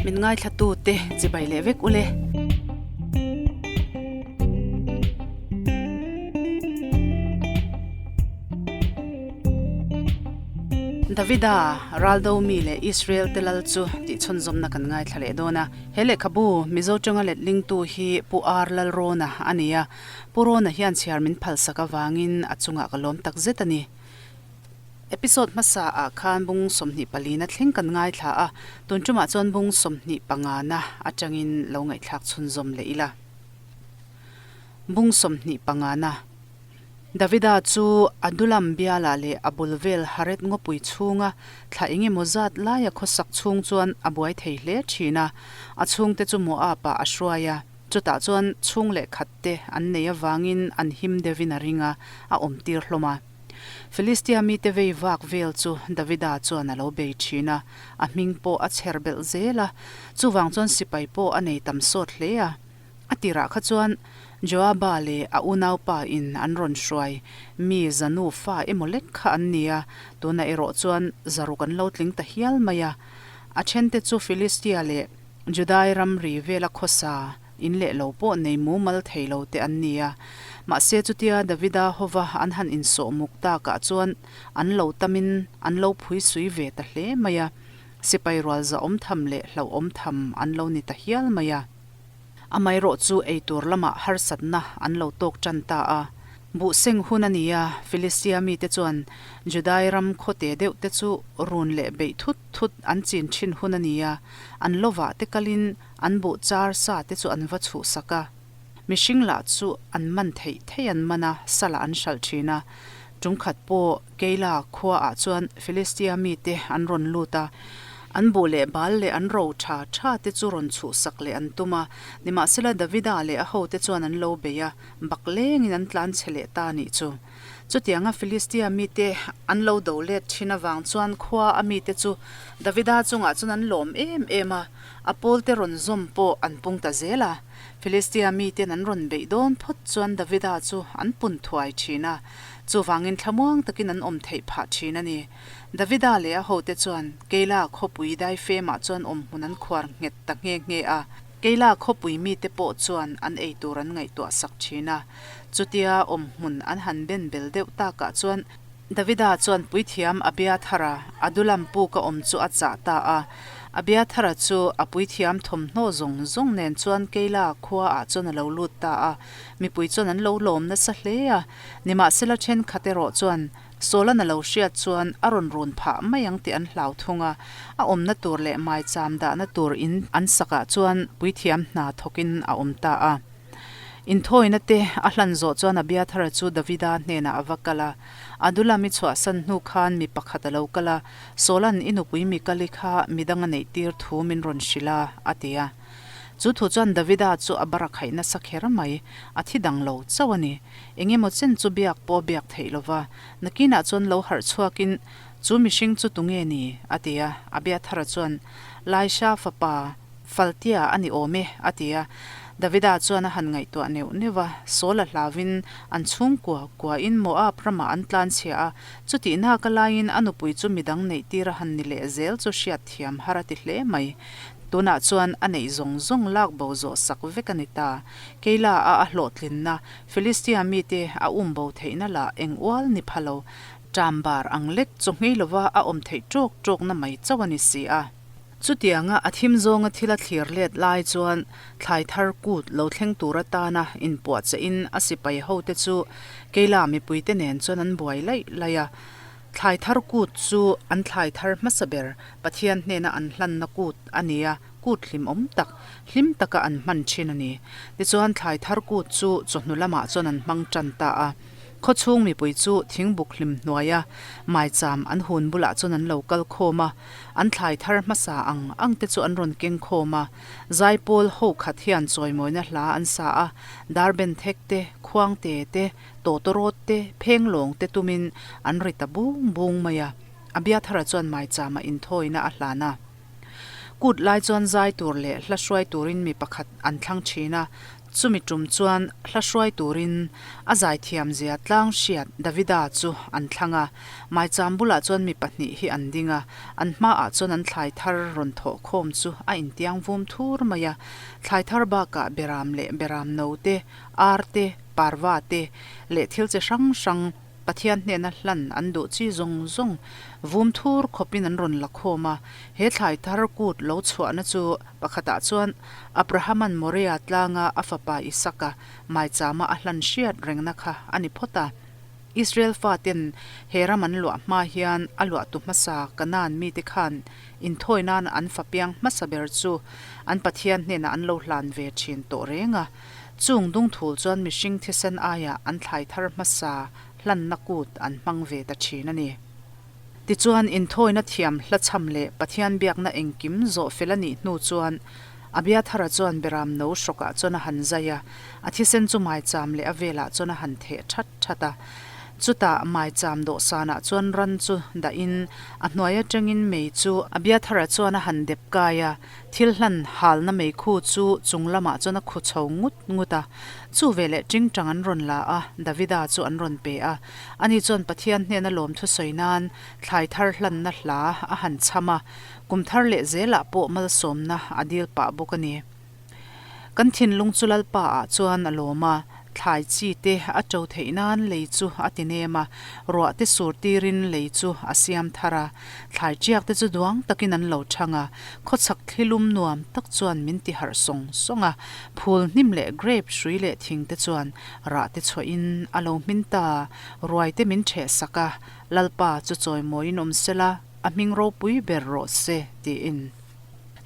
Min ngaithla te chibai leh vek ule. Davida, Raldo mi leh Israel te lal chu tih chhunzawmna kan ngaithla leh dawn a. He lehkhabu Mizo tanga letlingtu hi Pu R Lalrawna a ni a. Pu Rawna hian chhiar min phalsak avangin a chungah ka lawm tak zet a ni. Episode hmasa ah khan bung 24 na thleng kan ngaithla a, tun tumah chuan bung 25 na atangin lo ngaihthlak chhunzawm leh ila. Bung 25 na Davida chu Adulam bialah leh a bul vel Haret ngawpui chhunga thla eng emaw zat laia khawsak chhung chuan a buai thei hle thin a, a chhungte chu Moab ah a hruai a, chutah chuan chhung leh khat te an nei avangin an him deuhin a ring a, a awmtir hlawm a. Filistia mite vei vak vel chu Davida chuan a lo bei thin a, a hming pawh a chher belh zel a, chuvang chuan sipai pawh a nei tam sawt hle a. A tirah kha chuan Joaba leh a unaupa in an rawn hruai mi zanu fa emaw lek kha an ni a, tunah erawh chuan zaruk an lo tling ta hial mai a. A thente chu Filistia leh Judai ramri vela khawsa In leh lo pawh nei mumal thei lo te an ni a. Mahse chutia Davida hova an han insawh muk takah chuan an lo tamin an lo phui sui ve ta hle mai a. Sipai rual zahawm tham leh hlauhawm tham an lo ni ta hial mai a. Amaherawh chu eitur lamah harsatna an lo tawk tan ta a. Buh seng hun a ni a, Filistia mite chuan Judai ram khawte deuh te chu run leh beih thut thut an chin thin hun a ni a, an lovah te kalin an buh char sa te chu an va chhuh sak a. Mihring lah chu an man theih theih an man a, salah an hralh thin a. Tum khat pawh Keila khuaah chuan Filistia mite an rawn lut a, an buh leh bal leh an ro tha tha te chu rawn chhuh sak leh an tum a. Nimahsela Davida leh a hote chuan an lo bei a, bak lengin an tlan chhe leh ta nih chu. Chutianga Filistia mite an lo do let thin avang chuan khua a mite chu Davida chungah chuan an lawm em em a, a pawlte rawn zawm pawh an pung ta zel a. Filistia miten an rawn beih dawn phawt chuan Davida chu an pun thuai thin a, chuvangin thlamuang takin an awm theih phah thin a ni. Davida leh a hote chuan Keila khawpui daifemah chuan awmhmun an khuar nghet ta nghe nghe a. Keila khawpui mite pawh chuan an ei tur an ngaihtuah sak thin a, chutia awmhmun an han ben bel deuh takah chuan Davida chuan puithiam Abiathara Adulam puka awm chu a chah ta a. Abiathara chu a puithiam thawmhnaw zawng zawng nen chuan Keila khuaah chuan a lo lut ta a, mipui chuan an lo lawm nasa hle a, nimahsela thenkhat erawh chuan Sawlan a lo hriat chuan a rawn run phah mai ang tih an hlau thung a, a awmna tur leh maicham dahna tur in an sakah chuan puithiam hna thawkin a awm ta a. Inthawina te a hlan zawh chuan Abiathara chu Davida hnenah a va kal a, Adullam i chhuahsan hnu khan mi pakhat a lo kal a, Sawlan i nupui Mikali kha midang a neih tir thu min rawn hrilh a, a ti a. Chu thu chuan Davida chu a bar a khaih nasa kher mai, a thi dang lo chauh a ni. Eng emaw chen chu biak pawh biak theih lo va, nakinah chuan lo harh chhuakin, Chu mihring chu tunge ni? a ti a. Abiathara chuan, Laisha fapa Faltia a ni awm e, a ti a. Davida chuan a han ngaihtuah neuh neuh a, Saul-a hlauvin an chhungkua kuain Moab ramah an tlanchhia a, chutih naka laiin a nupui chu midang neihtir a han ni leh zel chu hriatthiam har a ti hle mai. Tunah chuan a neih zawng zawng lak bo zawh sak vek a ni ta. Keila a a hlawhtlinna, Filistia mite a um bo theihna lah eng ual ni pha lo, ṭam bar ang lek chaw nghei lova a awm theih ṭawk ṭawkna mai chauh a ni si a. Chutianga a thim zawnga thil a thlir let lai chuan thlai thar kut lo thleng tur atana inpuahchah-in a sipai hote chu Keila mipuite nen chuan an buai laih laih a. Thlai thar kut chu an thlai thar hmasa ber Pathian hnena an hlanna kut a ni a, kut hlimawm tak, hlim taka an hman thin a ni. Tichuan thlai thar kut chu chawhnu lamah chuan an hmang tan ta a. Khawchhung mipui chu thingbuk hlim hnuaia maicham an hun bulah chuan an lo kal khawm a, an thlai thar hmasa ang ang te chu an rawn keng khawm a. Zaipawl ho khat hian chawimawina hla an sa a, darben thek te, khuang te te, tawtawrawt te, phenglawng te tumin an ri ta bung bung mai a. Abiathara chuan maichama inthawina a hlan a. Kut lai chuan zai tur leh hla hruai turin mi pakhat an thlang thin a. Chumi tum chuan hla hruai turin a zaithiam zia tlang hriat Davida chu an thlang a. Maicham bulah chuan mi pahnih hi an ding a, an hmaah chuan an thlai thar rawn thawh khawm chu a intiang vum thur mai a. Thlai thar bakah beram leh beram no te, ar te, parva te leh thil chi hrang hrang Pathian hnena hlan an duh chi zawng zawng vum thur khawpin an rawn la khawm a. He thlai thar kut lo chhuahna chu pakhatah chuan Abrahama'n Moria tlanga a fapa Isaka maichama a hlan hriat rengna kha a ni phawt a. Israel faten he ram an luah hma hian a luahtu hmasa Kanaan mite khan inthawi nan an fa piang hmasa ber chu an Pathian hnenah an lo hlan ve thin tawh reng a. Chung dungthul chuan mihring thisen aiah an thlai thar hmasa hlanna kut an hmang ve ta thin a ni. Tichuan, inthawina thiam hla chham leh Pathian biakna engkim zawh fel a nih hnu chuan Abiathara chuan Beram no hrawkah chuan a han zai a, a thisen chu maicham leh a velah chuan a han theh that that a. Chutah maicham dawhsanah chuan ran chu dahin a hnuai atangin mei chu Abiathara chuan a han dep kai a, Thil hlan halna meikhu chu chung lamah chuan a khu chho ngut ngut a. Chu veleh tingtang an rawn la a, Davida chu an rawn pe a. Ani chuan Pathian hnena lawmthu sawi nan thlai thar hlanna hla a han chham a, kum thar leh zelah pawh malsawmna a dil pah bawk a ni. Kan thinlung chu Lalpa ah chuan a lawm a, thlai chi te a to theih nan lei chu a ti nem a, ruah te sur tirin lei chu a siam thar a, thlai tiak te chu duang takin an lo thang a, khawchhak thlilum nuam tak chuan min ti harh sawng sawng a, phul hnim leh grape hrui leh thing te chuan rah te chhuahin a lo hmin ta, ruai te min ṭheh sak a, Lalpa chu chawimawiin awm sela, a hming ropui ber rawh se, tiin.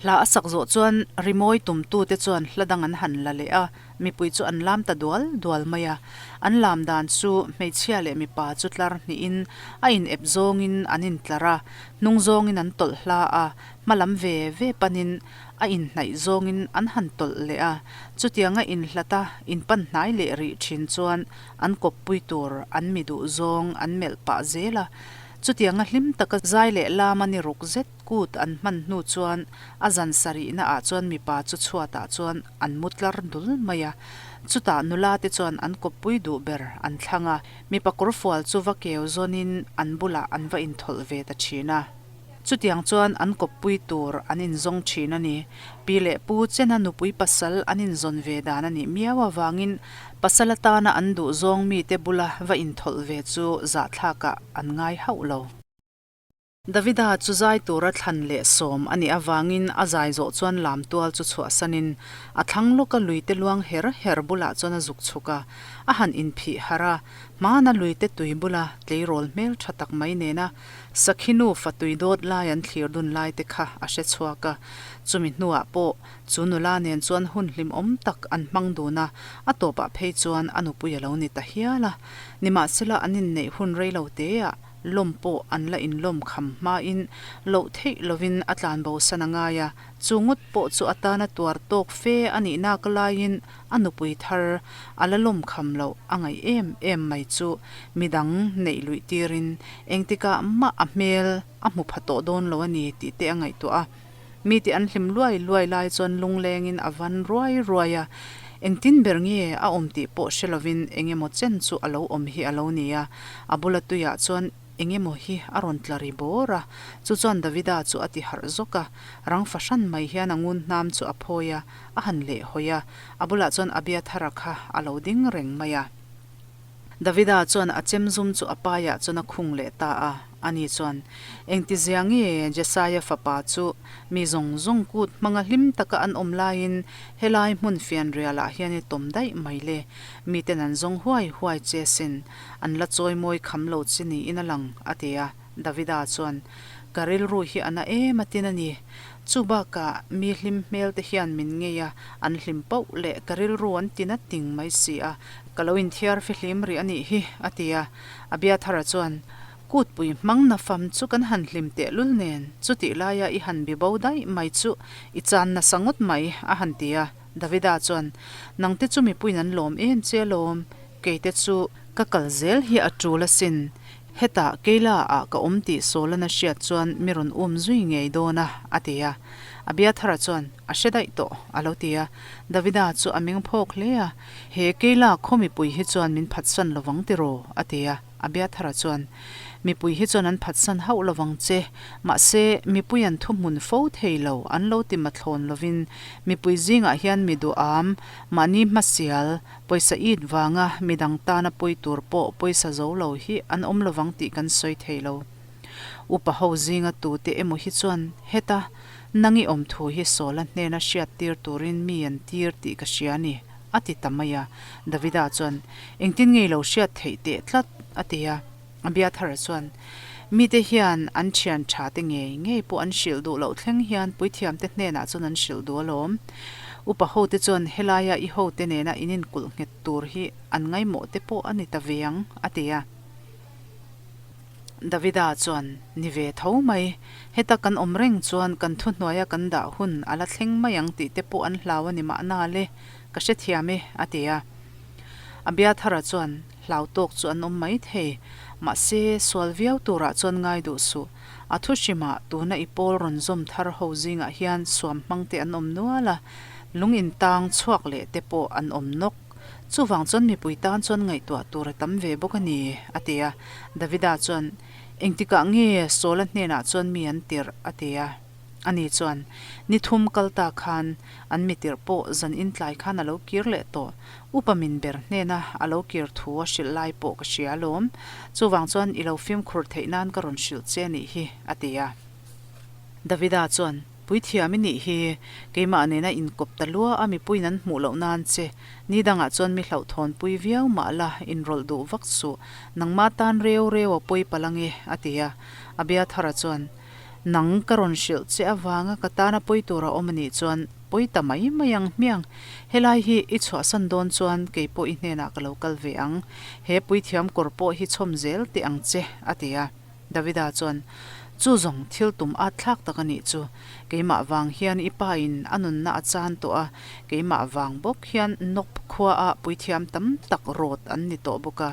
Hla a sak zawh chuan rimawi tumtute chuan hla dang an han la leh a, mipui chu an lam ta dual dual mai a. An lam dan chu hmeichhia leh mipa chu tlar hnihin a inep zawngin an intlar a, hnung zawngin an tawlh hla a, hma lam ve ve panin a inhnaih zawngin an han tawlh leh a. Chutianga inhlata inpan hnai leh rih thin chuan an kawppui tur an mi duh zawng an melh pah zel a. Chutianga hlim taka zai leh lama ni ruk zet Kut an hman hnu chuan a zan sarihna ah chuan mipa chu chhuat ah chuan an mu tlar dul mai a. Chutah nula te chuan an kawppui duh ber an thlang a, mipa kawrfual chu va keu zawn in an bulah an va inthawlh ve ta thin a. Chutiang chuan an kawppui tur an inzawng thin a ni. Pi leh pu chena nupui pasal an inzawn ve dan a nih miau avangin pasal atana an duh zawng mite bula va inthawlh ve chu zahthlakah an ngai hauh lo. Davida chu zai tura thlan leh sawm a nih avangin a zai zawh chuan lam tual chu chhuahsanin a thlang lawka luite luang her her bulah chuan a zuk chhuk a, a han inphih harh a, hmana luite tui bula tleirawl hmel tha tak mai nena sakhi nufa tui dawt lai an thlir dun lai te kha a hre chhuak a, chumi hnuah pawh chu nula nen chuan hun hlimawm tak an hmang dun a, a tawpah phei chuan a nupui a lo ni ta hial a, nimahsela an inneih hun reilo teah Lawm pawh an la inlawm kham hmain loh theih lovin a tlanbo san a ngai a, chu ngawt pawh chu a tana tuar tawk fe a nih nak laiin a nupui thar a la lawm kham loh a ngaih em em mai chu midang neih luih tirin engtikah mah a hmel a hmu pha tawh dawn lo a ni tih te a ngaihtuah a. Mite an hlim luai luai lai chuan lunglengin a van ruai ruai a, engtin ber nge a awm tih pawh hre lovin eng emaw chen chu a lo awm hi a lo ni a, a bula tuiah chuan eng emaw hi a rawn tla ri bawr a, chu chuan Davida chu a ti harh zawk a, rang fahran mai hian a ngun hnam chu a phawi a, a han leh hawi a, a bulah chuan Abiathara kha a lo ding reng mai a. Davida chuan a chem zum chu a paiah chuan a khung leh ta a. Ani chuan, Engtizia nge Jesaia fapa chu mi zawng zawng kut hmanga hlim taka an awm laiin helai hmun fianrialah hian i tawm daih mai le? Miten an zawng huai huai che sin, an la chawimawi kham lo che niin a lang, a ti a. Davida chuan, Ka rilru hi a na em a tin a ni. Chu bakah mi hlim hmel te hian min ngei a, an hlim pauh leh ka rilru an ti na ting mai si a, ka lo inthiar fihlim rih a nih hi, a ti a. Abiathara chuan, Kutpui hmang na fam chu kan han hlim tehlul nen, chutih laia i han bi bo daih mai chu i chan nasa ngawt mai, a han ti a. Davida chuan, Nangte chu mipuiin an lawm em che alawm, keite chu ka kal zel hi a tul asin. Hetah Keila ah ka awm tih Sawlan a hriat chuan mi rawn um zui ngei dawn a, a ti a. Abiathara chuan, A hre daih tawh, a lo ti a. Davida chu a meng phawk hle a, He Keila khaw mipui hi chuan min phatsan lovang tiraw? a ti a. Abiathara chuan, Mipui hi chuan an phatsan hauh lovang che, mahse, mipui an thuhmun fo thei lo, an lo ti mathlawn lovin, mipui zingah hian mi duham, mahni hmasial, Pawisa it vanga midang tana pawi tur pawh pawisa zo lo hi an awm lovang tih kan sawi thei lo. Upa ho zinga tute emaw hi chuan heta nang i awm thu hi Sawla hnena hriat tir turin mi an tir tih ka hria a ni, a ti ta mai a. Davida chuan, Engtin nge i lo hriat theih teh tlat? a ti a. Abiathara chuan, Mite hian an thian tha te ngei ngei pawh an hrilh duh loh thleng hian puithiamte hnenah chuan an hrilh duh alawm. Upa hote chuan helaia i hote nena in inkulh nghet tur hi an ngaimawh te pawh a ni ta ve ang, a ti a. Davida chuan, Ni ve tho mai, heta kan awm reng chuan kan thuhnuaia kan dah hun a la thleng mai ang tih te pawh an hlau a ni mahna le, ka hrethiam e, a ti a. Abiathara chuan, Hlau tawk chu an awm mai thei. Mahse, sual viau turah chuan ngai duh suh. A thu hrimah tuna i pawl rawn zawm thar ho zingah hian suam hmang te an awm nual a, lung intang chhuak leh te pawh an awm nawk. Chuvang chuan mipui tan chuan ngaihtuah tur a tam ve bawk a ni, a ti a. Davida chuan, Engtikah nge Saula hnenah chuan mi an tirh? a ti a. Ani chuan, Ni thum kal ta khan an mi tirh pawh zan intlai khan a lo kir leh tawh. Upa min ber hnena a lo kir thu a hrilh lai pawh ka hria alawm. Chuvang chuan i lo fimkhur theih nan ka rawn hrilh che a nih hi, a ti a. Davida chuan, Puithiam i nih hi, keimah nena inkawp ta lua a mipuiin an hmuh loh nan che. Ni dangah chuan mi hlauhthawnpui viau mah la, inrawlh duh vak suh. Nangmah tan reu reu a pawi palh ange, a ti a. Abiathara chuan, Nang ka rawn hrilh che avanga ka tana pawi tur a awm a nih chuan pawi ta mai mai ang hmiang. Helai hi i chhuahsan dawn chuan kei pawh i hnenah ka lo kal ve ang. He puithiam kawr pawh hi chhawm zel teh ang che, a ti a. Davida chuan, Chu zawng thil tum at thlak tak a nih chu. Keimah vang hian i pa in a nunna a chan tawh a, keimah vang bawk hian Nob khuaah puithiam tam tak rawt an ni tawh bawk a.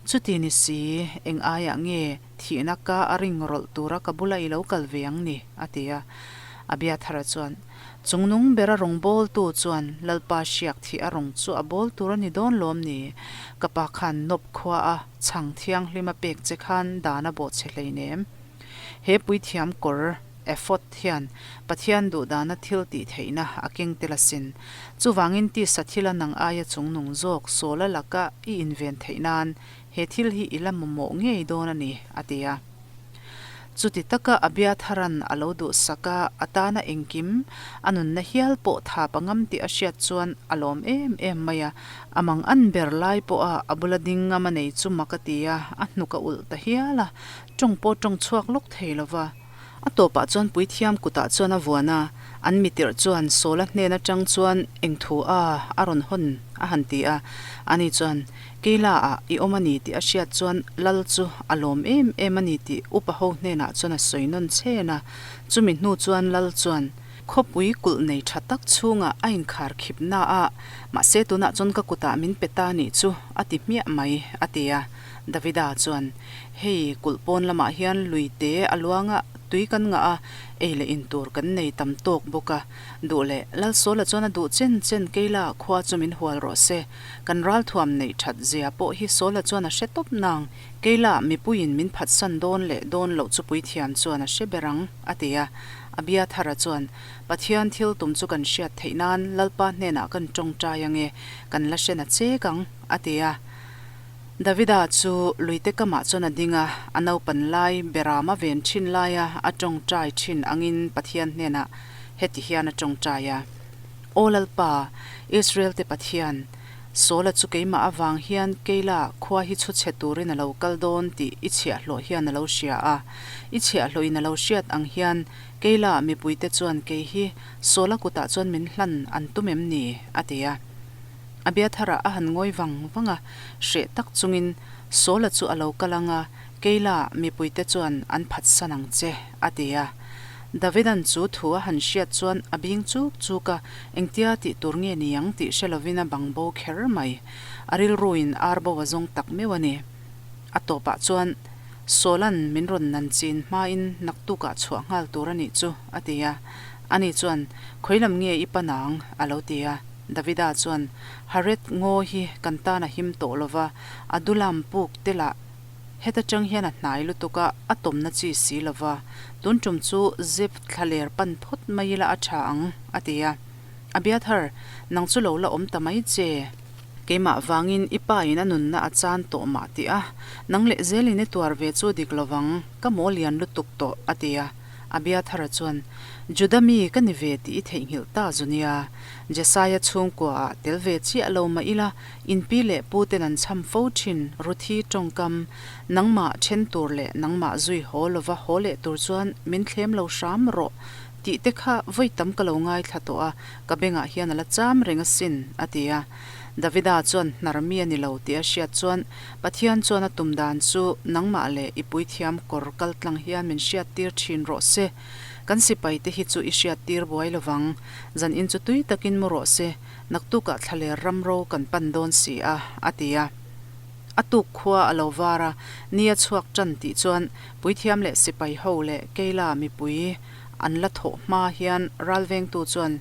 Chuti ni si, eng aiah nge Thihna ka a ring rawlh tura ka bula i lo kal ve ang ni, a ti a. Abiathara chuan, Chungnung bera rawng bawltu chuan Lalpa hriak thih a rawng chu a bawl tur a ni dawn lawm ni? Ka pa khan Nob khua a chhang thianghlim a pek che khan dan a bawh che hleinem. He puithiam kawr, ephod, hian Pathian duhdana thil tih theihna a keng tel asin. Chuvangin tisa thila nang aia chungnung zawk Sawla laka i inven theih nan He thil hi i la mamawh ngei dawn a ni, a ti a. Chuti taka Abiatharan a lo duhsak a, a tana engkim, a nunna hial pawh thap a ngam tih a hriat chuan a lawm em em mai a. A mang an ber lai pawha a bula ding ngam a nei chu mak a ti a, a hnuk a ulh ta hial a, tawng pawh tawng chhuak lawk thei lo va. A tawpah chuan puithiam kutah chuan a vuan a, an mitirh chuan Sawla hnen atang chuan eng thu a a rawn hawn a han ti a. Ani chuan, Keila ah i awm a ni tih a hriat chuan Lal chu a lawm em em a ni tih upa ho hnenah chuan a sawi nawn chhen a. Chumi hnu chuan Lal chuan, Khawpui kulh nei tha tak chhungah a inkhar khip na a, mahse tunah chuan ka kutah min pe ta nih chu a ti hmiah mai, a ti a. Davida chuan, Hei, kulh pawn lamah hian lui te a luang a, tui kan ngah a, ei leh in tur kan nei tam tawk bawk a. Duh leh, Lalsawla chuan a duh chen chen Keila khua chu min hual rawh se. Kan ralthuam neih that zia pawh hi Sawla chuan a hre tawp nang. Keila mipuiin min phatsan dawn leh dawn loh chu puithiam chuan a hre ber ang, a ti a. Abiathara chuan, Pathian thil tum chu kan hriat theih nan Lalpa hnenah kan tawngtai ange, kan la hre na chek ang, a ti a. Davida chu luite kamah chuan a ding a, a naupan lai beram a ven thin laia a tawngtai thin angin Pathian hnenah heti hian a tawngtai a, Aw Lalpa, Israel-te Pathian, Saula chu keimah avang hian Keila khua hi chhu chhe turin a lo kal dawn tih i chhiahhlawh hian a lo hria a. I chhiahhlawhin a lo hriat ang hian Keila mipuite chuan kei hi Saula kutah chuan min hlan an tum em ni? a ti a. Abiathara a han ngawi vang vang a, hreh tak chungin Sawla chu a lo kal ang a, Keila mipuite chuan an phatsan ang che, a ti a. Davidan chu thu a han hriat chuan a bing chuk chuk a, engtia tih tur nge ni ang tih hre lovin a bang bo kher mai. A rilruin ar bo a zawng tak meuh a ni. A tawpah chuan. Sawla'n min rawn nan chin hmain naktukah chhuah nghal tur a nih chu, a ti a. Ani chuan, Khawi lam nge i pan ang? a lo ti a. Davida chuan, Haret ngaw hi kan tan a him tawh lo va, Adulam puk te lah heta tang hian a hnai lutuk a, a tawmna chi si lo va. Tun tum chu zep thlaler pan phawt mai ila a tha ang, a ti a. Abiathar, nang chu lo la awm ta mai che. Keimah vangin i pa in a nunna a chan tawh mah tih a, nang leh zelin i tuar ve chu dik lovang, ka maw lian lutuk tawh, a ti a. Abiathara chuan, Juda mi ka ni ve tih i theihnghilh ta zu nia. Jesaia chhungkua ah tel ve chiah lo mah ila, in pi leh pu ten an cham fo thin, Ruthi tawngkam, nangmah then tur leh nangmah zui haw lova haw leh tur chuan min thlem lo hram rawh, Tih te kha vawi tam ka lo ngaithla tawh a, ka bengah hian a la cham reng asin, a ti a. Davida chuan hnar mi a ni lo tih a hriat chuan Pathian chuan a tum dan chu nangmah leh i puithiam kawr kal tlang hian min hriattir thin rawh se. Kan sipai te hi chu i hriattir buai lovang. Zan in chu tui takin mu rawh se, naktukah thlaler ram ro kan pan dawn si a, a ti a. A tuk khua a lo var a, ni a chhuak tan tih chuan puithiam leh sipai ho leh Keila mipui An la thawh hma hian ralvengtu chuan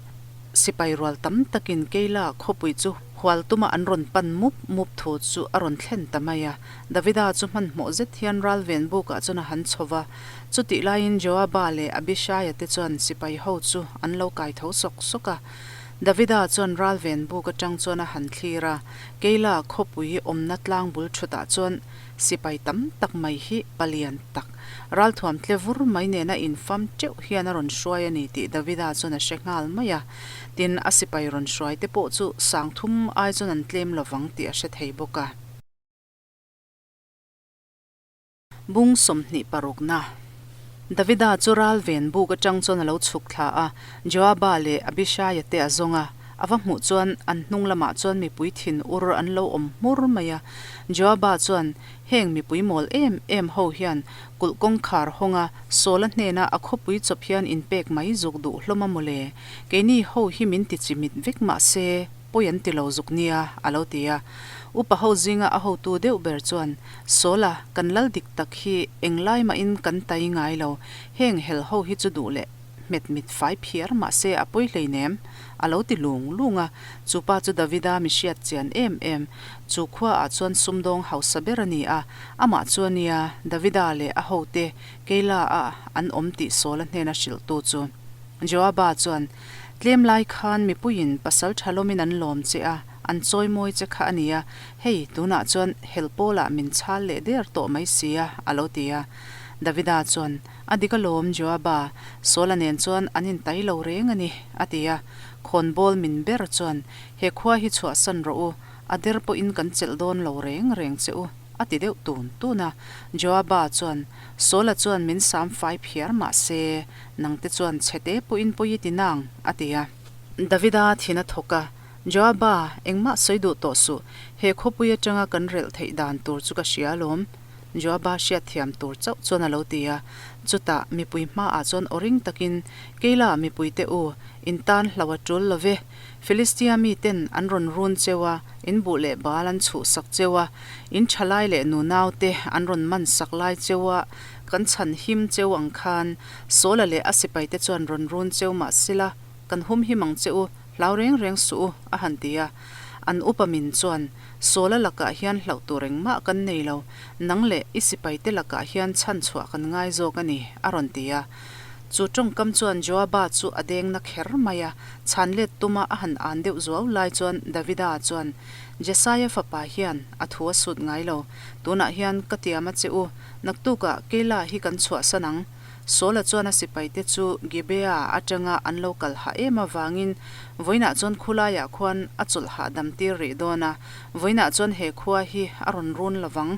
sipai rual tam takin Keila khawpui chu hual tuma an rawn pan mup mup thu chu a rawn thlen ta mai a. Davida chu hmanhmawh zet hian ralven bukah chuan a han chho va. Chutih laiin Joaba leh Abishaia te chuan sipai ho chu an lo kai tho sawk sawk a. Davida chuan ralven buk atang chuan a han thlir a, Keila khawpui awmna tlang bul thutah chuan Sipai tam tak mai hi palian tak, ralthuam tle vur mai nena infam teuh hian a rawn hruai a ni tih Davida chuan a hre nghal mai a. Tin, a sipai rawn hruai te pawh chu sangthum ai chuan an tlem lovang tih a hre thei bawk a. Bung 26 na. Davida chu ral ven buk atang chuan a lo chhuk thla a, Joaba leh Abishaia te a zawng a. A va hmuh chuan an hnung lamah chuan mipui thin ur an lo awm hmur mai a. Joaba chuan, Heng mipui mawl em em ho hian kulh kawngkhar hawnga Sawla hnena a khawpui chawp hian inpek mai zuk duh hlawm a mawle. Keini ho hi min ti chimit vek mah se pawi an ti lo zuk nia, a lo ti a. Upa ho zinga a hotu deuh ber chuan, Sawla, kan lal dik tak hi englai mahin kan tai ngai lo. Heng hel ho hi chu duh leh hmet mit fai phiar mah se a pawi hleinem, a lo ti lung lung a. Chu pa chu Davida mi hriat chian em em, chu khuaah chuan sumdawng hausa ber a ni a. Amah chu a nia, Davida leh a hote Keila-a an awm tih Saula hnena hrilhtu chu. Joaba chuan, Tlem lai khan mipuiin pasal tha lawmin an lawm che a, an chawimawi che kha a nia, hei tunah chuan hel pawlah min chhal leh der tawh mai si a, a lo ti a. Davida chuan, A dik alawm, Joaba, Saula nen chuan an intai lo reng a ni, a ti a. Khawnbawl min ber chuan, He khua hi chhuahsan rawh u, a der pawhin kan chelh dawn lo reng reng che u, a ti deuh tun tun a. Joaba chuan, Saula chuan min sam fai phiar mah se, nangte chuan chhete pawhin pawi i ti nang, a ti a. Davida thin a thawk a, Joaba, engmah sawi duh tawh suh, he khawpui atanga kan relh theih dan tur chu ka hria alawm, Joaba hriatthiam tur chauh chuan a lo ti a. Chutah mipui hmaah chuan aw ring takin, Keila mipuite u, in tan hlo a tul lo ve. Filistia miten an rawn run cheu a, in buh leh bal an chhuhsak cheu a, in thalai leh nunaute an rawn man sak lai cheu a, kan chhan him cheu ang khan Saula leh a sipaite chuan rawn run cheu mah sila, kan hum him ang che u, hlau reng reng suh u, a han ti a. An upa min chuan, Sawla lakah hian hlauh tur engmah kan nei lo, nang leh i sipaite lakah hian chhan chhuah kan ngai zawk a ni, a rawn ti a. Chu tawngkam chuan Joaba chu a deng na kher mai a, chhan let tuma a han an deuh zuau lai chuan Davida chuan, Jesaia fapa hian a thu a sut ngai lo, tunah hian ka tiam a che u, naktukah Keila hi kan chhuahsan ang, Saula chuan a sipaite chu Gibea atanga an lo kal hah em avangin vawiinah chuan khulaiah khuan a chawlh hahdam tir rih dawn a, vawiinah chuan he khua hi a rawn run lovang.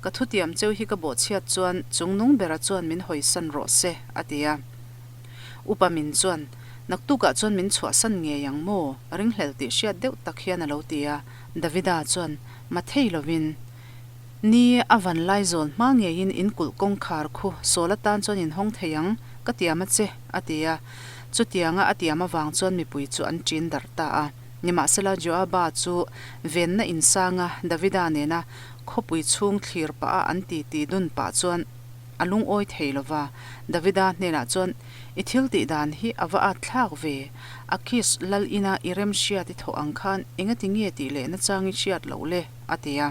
Ka thutiam cheu hi ka bawhchhiat chuan chungnung bera chuan min hawisan rawh se, a ti a. Upa min chuan, Naktukah chuan min chhuahsan ngei ang maw? Ringhlel tih hriat deuh tak hian a lo ti a. Davida chuan, Mathei lovin. Ni, a van lai zawl hma ngeiin in kulh kawngkhar khu sawl atan chuan in hawng thei ang, ka tiam a che, a ti a. Chutianga a tiam avang chuan mipui chu an ṭin darh ta a. Nimahsela Joaba chu venna insanga Davida nena Khawpui chhung thlir pah a an titi dun pah chuan a lungawi thei lo va. Davida hnenah chuan, I thil tih dan hi a va at thlak ve. Akis lal ina i remhriat i thawh ang khan engati nge tih leh nachang i hriat loh le? a ti a.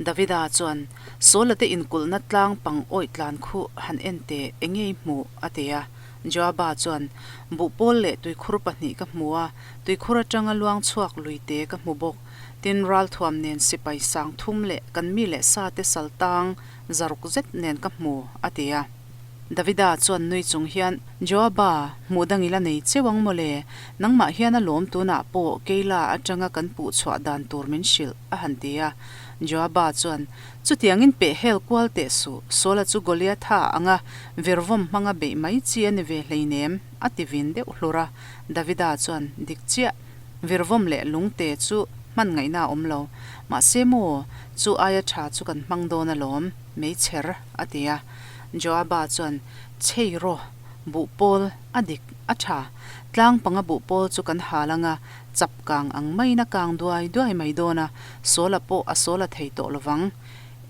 Davida chuan, Sawla te inkulhna tlang pang awih tlan khu han en teh, enge i hmuh? a ti a. Joaba chuan, Buhpawl leh tuikhur pahnih ka hmu a, tuikhur atanga luang chhuak luite ka hmu bawk. Tin, ralthuam nen sipai sang thum leh kan mi leh sa te sal tang zaruk zet nen ka hmu, a ti a. Davida chuan nui chung hian, Joaba, hmuh dang i la nei cheu ang maw le? Nangmah hian a lawm tunah pawh Keila atanga kan puh chhuah dan tur min hrilh, a han ti a. Joaba chuan, Chutiangin peh hel kual teh suh, Saula chu Goliatha anga virvawm hmanga beih mai chi a ni ve hleinem, a ti vin deuh hlur a. Davida chuan, Dik chiah. Virvawm leh lungte chu hman ngaihna a awm lo. Mahse maw, chu aia tha chu kan hmang dawn alawm, meichher, a ti a. Joaba chuan, Chhei rawh, buhpawl, a dik, a tha. Tlang panga buhpawl chu kan hal anga, chap kang ang maiin a kang duai duai mai dawn a, sawla pawh a sawla thei tawh lovang.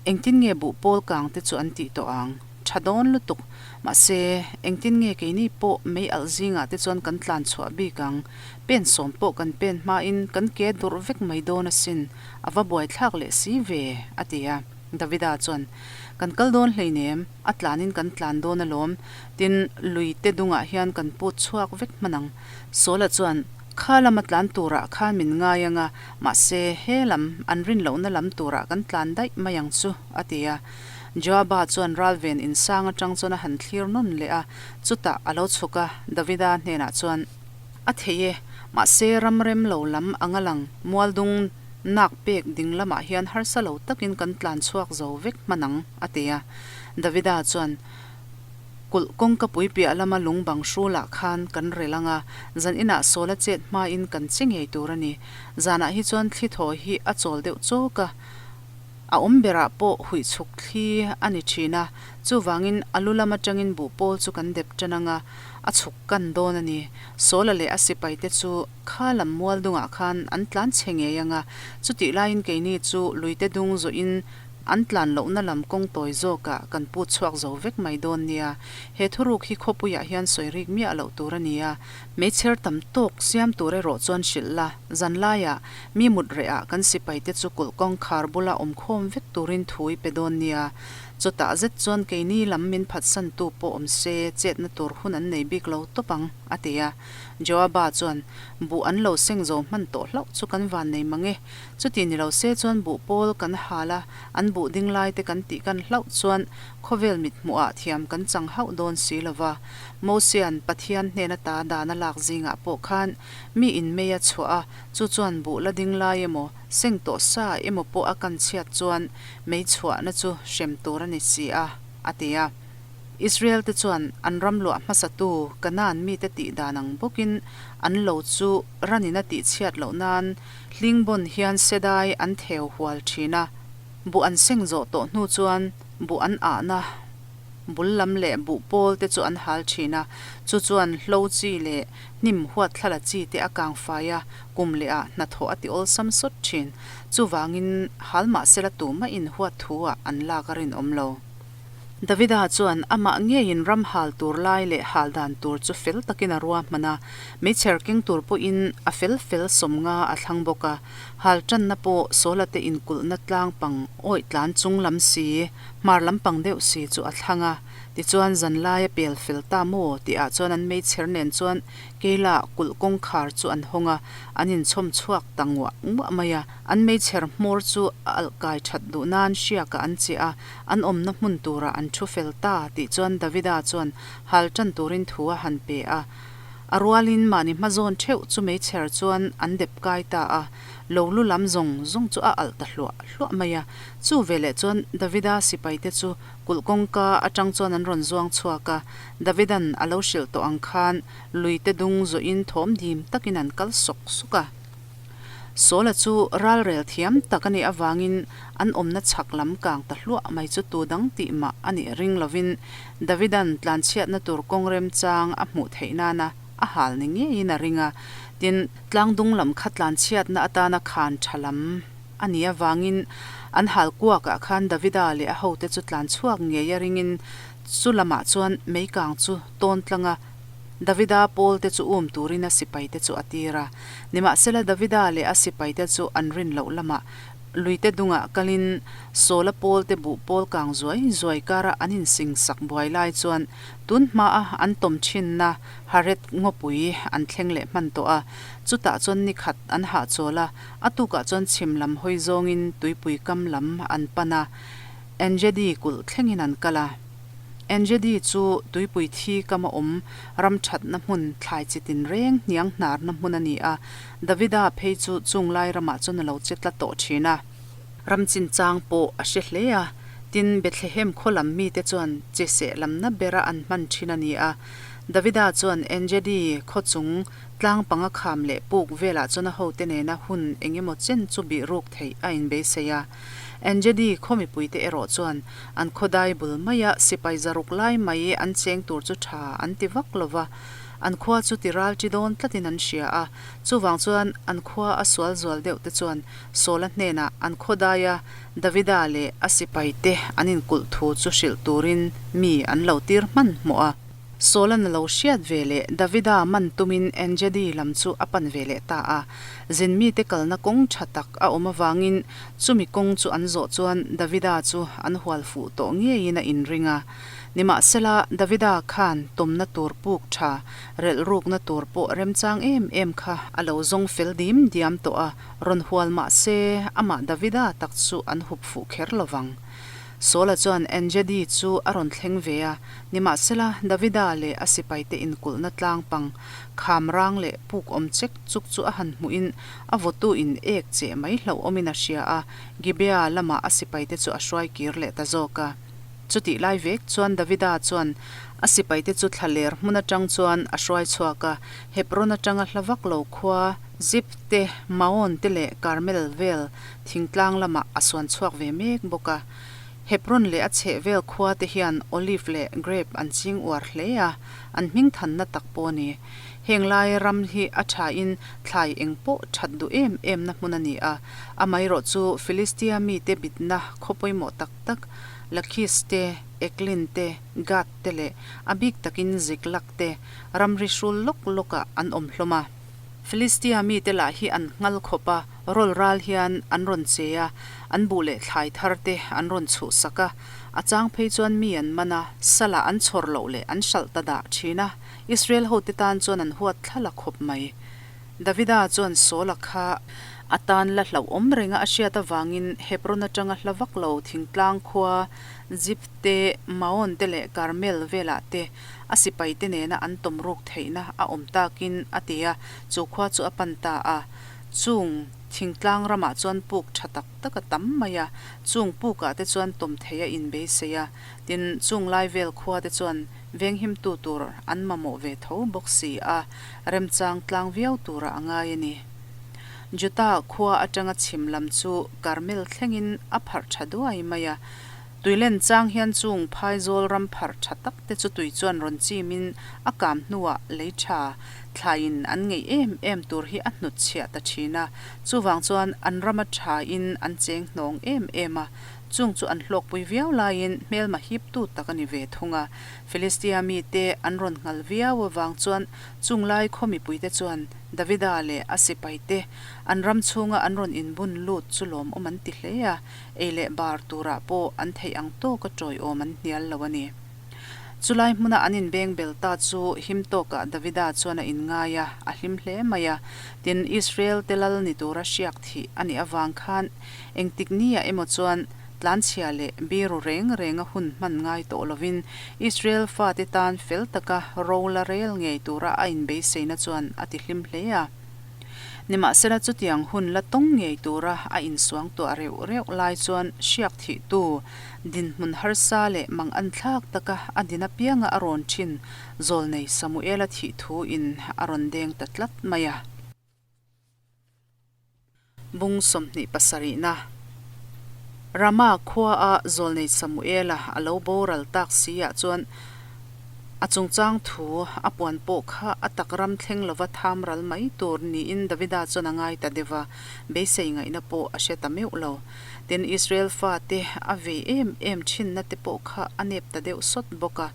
Engtin nge buhpawl kang te chu an tih tawh ang? Tha dawn lutuk. Mahse, engtin nge keini pawh mei alh zingah te chuan kan tlan chhuah bik ang? Pen sawm pawh kan pen hmain kan ke durh vek mai dawn asin, a va buaithlak leh si ve, a ti a. Davida chuan, Kan kal dawn hleinem, a tlanin kan tlan dawn alawm, tin lui te dungah hian kan put chhuak vek hman ang. Sawla chuan, Kha lama tlan turah khan min ngai ang a, mahse he lam, an rin lohna lam turah kan tlan daih mai ang chu, a ti a. Joaba chuan ralven insang atang chuan a han thlir nawn leh a, chutah a lo chhuk a, Davida hnenah chuan, A thei e, mahse ram rem lo lam anga lang mualdung nak pek ding lamah hian harsa lo takin kan tlan chhuak zo vek hman ang, a ti a. Davida chuan, Kulh kawngka pui piah lama lung bang hrulah khan kan rel ang a, zan inah Sawla chet hmain kan che ngei tur a ni. Zanah hi chuan thli thaw hi a chawl deuh chawk a. A awm berah pawh huih chhuk thli a ni thin a, chuvangin a lu lam atangin buhpawl chu kan dep tan ang a, a chhuk kan dawn a ni. Sawla leh a sipaite chu kha lam mual dungah khan an tlan chhe ngei ang a, chutih laiin keini chu luite dung zawhin an tlan lohna lam kawng tawi zawkah kan put chhuak zo vek mai dawn nia. He thuruk hi khawpuiah hian sawi rik miah loh tur a ni a, Meichher tam tawk siam tur erawh chuan hrilh la, zan laiah mi mut rehah kan sipaite chu kulh kawngkhar bula awm khawm vek turin thu i pe dawn nia. Chutah zet chuan keini lam min phatsantu pawh awm se chetna tur hun an nei bik lo tawp ang, a ti a. Joaba chuan, Buh an lo seng zo hman tawh hlauh chu kan van nei mang e. Chuti ni lo se chuan buh pawl kan hal a, an buh ding laite kan tih kan hlauh chuan khawvel mithmuhah thiam kan chang hauh dawn si lo va. Mosia'n Pathian hnen ata dan a lak zingah pawh khan mi in mei a chhuah a, chu chuan buh la ding lai emaw, seng tawh sa emaw pawh a kan chhiat chuan mei chhuahna chu hrem tur a ni si a, a ti a. Israel-te chuan an ram luah hmasatu Kanaan mite tih dan ang bawkin an lo chu ranin a tih chhiat loh nan hlingbon hian sedai an theu hual thin a, buh an seng zawh tawh hnu chuan buh an ahna Bul lam leh buh pawl te chu an hal thin a, chu chuan hlo chi leh hnim huat thlala chi te a kang fai a, kum leh ah hnathawh a ti awlsam sawt thin. Chuvangin hal mahsela tumah in huat thu ah an lak a rinawm lo. Davida chuan amah ngeiin ram hal tur lai leh hal dan tur chu fel takin a ruahman a, meichher keng tur pawhin a fel fel sawmnga a thlang bawk a, hal tanna pawh Sawla te inkulhna tlang pang awih tlan chung lam si Hmar lampang deuh si chu a thlang a, tichuan zanlai a pel fel ta maw tihah chuan an meichher nen chuan Keila kulh kawngkhar chu an hawng a, an inchhawm chhuak ta nguah nguah mai a. An meichher hmawr chu a alh kai that duh nan hriakah an chiah a, an awmna hmun turah an thu fel ta tih chuan Davida chuan hal tan turin thu a han pe a. A rualin mahni hmazawn theuh chu meichher chuan an dep kai ta a, lo lu lam zawng zawng chu a alh ta hluah hluah mai a. Chu veleh chuan Davida sipaite chu kulh kawngka atang chuan an rawn zuang chhuak a, Davida'n a lo hrilh tawh ang khan luite dung zawhin thawm dim takin an kal sawk sawk a. Sawla chu ralrel thiam tak a nih avangin an awmna chhak lam kang ta hluah mai chu tu dang tih mah a nih ring lovin Davida'n tlanchhiatna tur kawng remchang a hmuh theih nana a hal ni ngeiin a ring a, tin, Tlangdung lam kha tlanchhiatna atana khan tha lam. a nih avangin an hal kuakah khan Davida leh a hote chu tlan chhuak ngei a ringin chu lamah chuan meikang chu tawn tlang a, Davida pawlte chu um turin a sipaite chu a tir a. Nimahsela Davida leh a sipaite chu an rin loh lamah luite dungah kalin Sawla pawlte buh pawl kang zuai zuai kara an insingsak buai lai chuan tun hmaa an tawm thinna Haret ngawpui an thleng leh hman tawh a, chutah chuan ni khat an hahchawl a, a tukah chuan chhim lam hawi zawngin tuipui kam lam an pan a, Engedi kulh thlengin an kal a. Engedi chu tuipui thi kama awm ram thatna hmun thlai chi tinreng hniang hnarna hmun a ni a, Davida phei chu chung lai ramah chuan a lo che tla tawh thin a. Ram chinchang pawh a hre hle a, tin Bethlehem khaw lam mite chuan che seh lamna bera an hman thin a ni a. Davida chuan Engedi khaw chung tlang panga kham leh puk velah chuan a hote nena hun eng emaw chen chu bih ruk theih a inbeisei a. Engedi khaw mipuite erawh chuan an khaw dai bul maia sipai zaruk lai mai an cheng tur chu tha an ti vak lo va, an khua chu ti ral chi dawn tlatin an hria a. Chuvang chuan an khua a sual zual deuh te chuan Sawla hnenah an khaw daia Davida leh a sipaite an inkulh thu chu hrilh turin mi an lo tir hmanhmawh a. Sawla'n a lo hriat ve leh Davida man tumin Engedi lam chu a pan ve leh ta a. Zin mite kalna kawng tha tak a awm avangin chumi kawng chu an zawh chuan Davida chu an hual fuh tawh ngeiin a inring a. Nimahsela, Davida khan tawmna tur puk tha relh rukna tur pawh remchang em em kha a lo zawng fel dim diam tawh a. Rawn hual mah se, amah Davida tak chu an hup fuh kher lo vang. Saula chuan Engedi chu a rawn thleng ve a, nimahsela Davida leh a sipaite inkulhna tlang pang kham rang leh puk awm chek chuk chu a han hmuhin a vawtu in ek cheh mai hlauhawmin a hria a, Gibea lamah a sipaite chu a hruai kir leh ta zawk a. Chutih lai vek chuan Davida chuan a sipaite chu thlaler hmun atang chuan a hruai chhuak a, Hebron atanga hla vak lo khua Zip te, Maon te leh Karmel vel thingtlang lamah a suan chhuak ve mek bawk a. Hebron leh a chheh vel khua te hian olive leh grape an ching uar hle a, an hming thanna tak pawh a ni. Heng lai ram hi a thain thlai eng pawh that duh em em na hmun a ni a, amaherawh chu Philistia mite bitna khaw pawimawh tak tak Lakhis te, Eklin te, Gath te leh a bik takin Ziklag te ramri hrul lawk lawkah an awm hlawm a. Philistia mite lah hi an nghal khawp a, rawl ral hian an rawn che a, an buh leh thlai thar te an rawn chhuhsak a, a chang phei chuan mi an man a, salah an chhawr loh leh an hralh ta dah thin a, Israel hote tan chuan an huat thla la khawp mai. Davida chuan Saula kha a tan la hlauhawm renga a hriat avangin Hebron atanga hla vak lo thingtlang khua Ziph te, Maon te leh Karmel velah te a sipaite nena an tawm ruk theihna a awm takin a ti a, chu khua chu a pan ta a. Chung thingtlang ramah chuan puk tha tak tak a tam mai a, chung pukah te chuan tawm thei a inbeisei a, tin chung lai vel khua te chuan venghimtu tur an mamawh ve tho bawk si a, remchang tlang viau turah a ngai a ni. Juta khua atanga chhim lam chu Karmel thlengin a pharh tha duai mai a, Tuilen chang hian chung phaizawl ram pharh tha tak te chu tui chuan rawn chimin a kam hnuah lei tha thlaiin an ngeih em em tur hi a hnut chhiah ta thin a, chuvang chuan an rama thain an cheng hnawng em em a, chung chu an hlawkpui viau laiin hmelma hiptu tak a ni ve thung a. Philistia mite an rawn nghal viau avang chuan chung lai khaw mipuite chuan Davida leh a sipaite an ram chhunga an rawn inbun lut chu lawmawm an ti hle a. Ei leh bar turah pawh an theih ang tawka tawiawm an hnial lo a ni. Chulai hmuna an inbeng bel ta chu him tawkah Davida chuan a inngai a, a hlim hle mai a. Tin, Israel te lal ni tura hriak thih a nih avang khan engtik niah emaw chuan tlanchhia leh biru reng renga hun hman ngai tawh lovin Israel fate tan fel taka ro la rel ngei tura a inbeiseina chuan a ti hlim hle a. Nimahsela chutiang hun la tawng ngei tura a insuang tuah reuh reuh lai chuan hriak thihtu dinhmun harsa leh mang anthlak taka a din apianga a rawn thin zawlnei Samuela thih thu in a rawn deng ta tlat mai a. Bung 27na Rama khuaa zawlnei Samuela a lo boral tak si ah chuan. A chungchang thu a puan pawh kha a tak ram thleng lova tham ral mai tur niin Davida chuan a ngai ta deuh va, beisei ngaihna pawh a hre ta meuh lo. Tin, Israel fate a vei em em thinna te pawh kha a nep ta deuh sawt bawk a.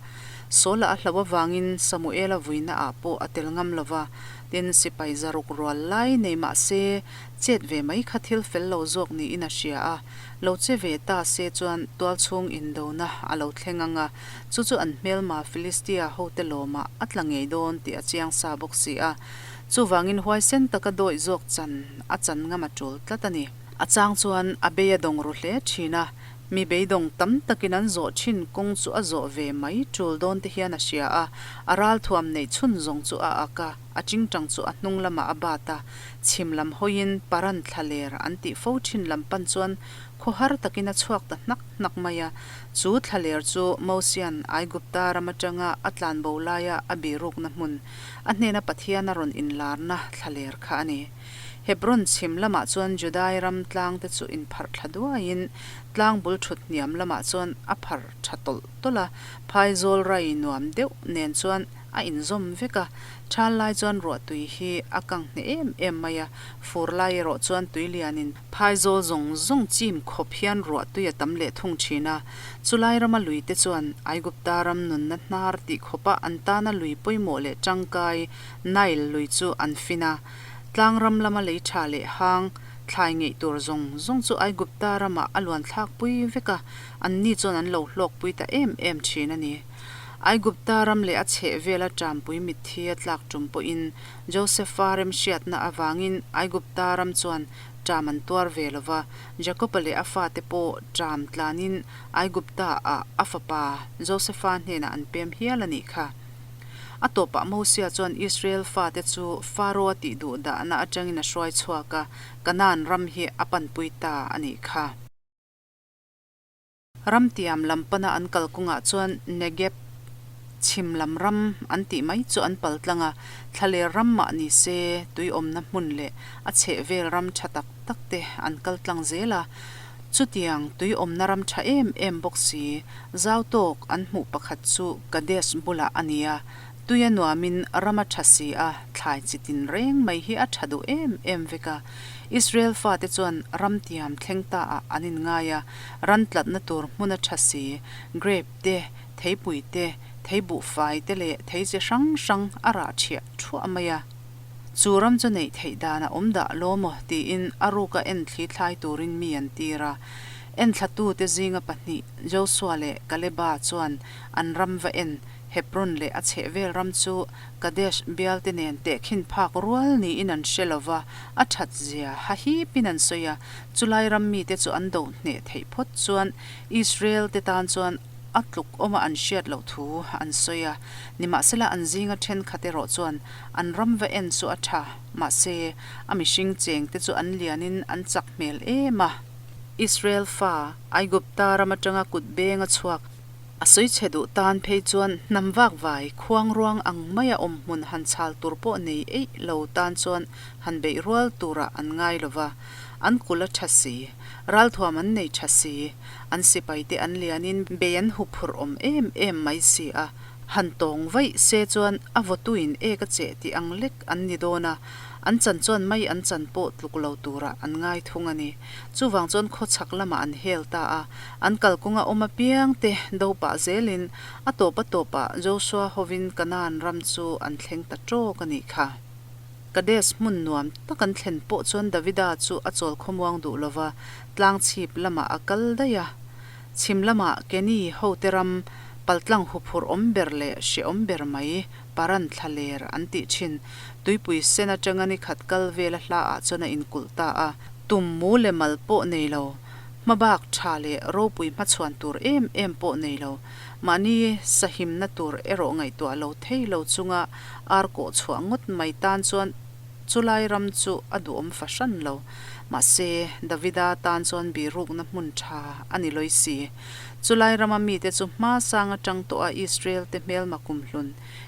Saula a hlauh avangin Samuela vuina ah pawh a tel ngam lo va, tin, sipai zaruk rual lai nei mah se chet ve mai kha thil fel lo zawk niin a hria a, lo che ve ta se chuan tualchhung indona a lo thleng ang a, Chu chu an hmelma Filistia hote lawmah a tla ngei dawn tih a chiang sa bawk si a. Chuvangin huaisen taka dawih zawk chan a chan ngam a tul tlat a ni. A chang chuan a bei a dawng ru hle thin a, mi beidawng tam takin an zawh thin kawng chu a zawh ve mai tul dawn te hian a hria a, a ralthuam neih chhun zawng chu a ak a, a tingtang chu a hnung lamah a bat a, chhim lam hawiin Paran thlaler an tih fo thin lam pan chuan Khawhar takin a chhuak ta hnak hnak mai a, chu thlaler chu Mosia'n Aigupta ram atanga a tlanbo laia a birukna hmun, a hnena Pathian a rawn inlarna thlaler kha a ni. Hebron chhim lamah chuan Judai ram tlangte chu inpharh thla duaiin tlang bul thut hniam lamah chuan a pharh tha tawlh tawlh a, phaizawl rai nuam deuh nen chuan a inzawm vek a, thal lai chuan ruahtui hi a kang hneh em em mai a, fur lai erawh chuan tui lianin Phaizawl zawng zawng chim khawp hian ruah tui a tam leh thung thin a, chulai rama lui te chuan Aigupta ram nunna hnar tih khawpa an tana lui pawimawh leh tangkai Nile lui chu an fin a. Tlang ram lama lei tha leh hang thlai ngeih tur zawng zawng chu Aigupta ramah a luan thlak pui vek a, anni chuan an lo hlawk pui ta em em thin a ni. Aigupta ram leh a chhehvela ṭampui mitthi a tlak ṭum pawhin Josefa remhriatna avangin Aigupta ram chuan ṭam an tuar ve lo va, Jakoba leh a fate pawh ṭam tlanin Aigupta-ah a fapa Josefa hnenah an pem hial a nih kha. A tawpah Mosia chuan Israel fate chu Faro-a tih duh dahna aṭangin a hruai chhuak a, Kanaan ram hi a panpui ta a nih kha. Ramtiam lam pana an kal kawngah chuan Negeb chhim lam ram an tih mai chu an pal tlang a, thlaler ram mah ni se tui awmna hmun leh a chhehvel ram tha tak tak te an kal tlang zel a. Chutiang tui awmna ram tha em em bawk si, zau tawk an hmuh pakhat chu Kadesh bulah a ni a, Tui a nuamin ram a tha si a, thlai chi tin reng mai hi a tha duh em em vek a. Israel fate chuan ram tiam thleng ta ah an inngai a, ran tlatna tur hmun a tha si, grape te, theipui te, theibuhfai te leh thei chi hrang hrang a rah thiah thuah mai a. Chu ram chu neih theih dan a awm dah lo maw tiin a ruka enthli thlai turin mi an tir a. Enthlatute zinga pahnih Joshua leh Kaleba chuan an ram va en Hebron leh a chhehvel ram chu Kadesh bialte nen tehkhin phak rual niin an hre lo va, a that zia hahipin an sawi a. Chulai ram mite chu an do hneh theih phawt chuan Israel-te tan chuan a tluk awma an hriat loh thu an sawi a. Nimahsela an zinga thenkhat erawh chuan an ram va en chu a tha, mahse a mihring chengte chu an lianin an chak hmel em a. Israel fa, Aigupta ram atanga kut benga chhuak, A sawi chhe duh tan phei chuan hnam vak vai khuang ruang ang maia awm hmun han chhal tur pawh nei eih lo tan chuan han beih rual turah an ngai lo va, an kul a tha si, ralthuam an nei tha si, an sipaite an lianin bei an huphurh awm em em mai si a, han tawng vaih se chuan a vawtuin ek a cheh tih ang lek an ni dawn a, an chan chuan mai an chan pawh tluk lo turah an ngai thung a ni. Chuvang chuan khawchhak lamah an hel ta a, an kalkawnga awm apiang te do pah zelin a tawp a tawpah Joshua hovin Kanaan ram chu an thleng ta tawk a nih kha. Kadesh hmun nuam tak an thlen pawh chuan Davida chu a chawl khawmuang duh lova, tlang chhip lamah a kal daih a. Chhim lamah Keni hote ram paltlang huphurh awm ber leh hrehawm ber mai Paran thlaler an tih thin. Tuipui sen atanga ni khat kal vela hla ah chuan a inkulh ta a. Tum mu leh mal pawh nei lo, hmabak tha leh ropui hmachhuan tur em em pawh nei lo, mahni sahimna tur erawh ngaihtuah lo thei lo chunga ar kawh chhuah ngawt mai tan chuan chulai ram chu a duhawm fahran lo. Mahse, Davida tan chuan birukna hmun tha a ni lawi si. Chulai rama mite chu hma sang atang tawha Israel-te hmelma kumhlun,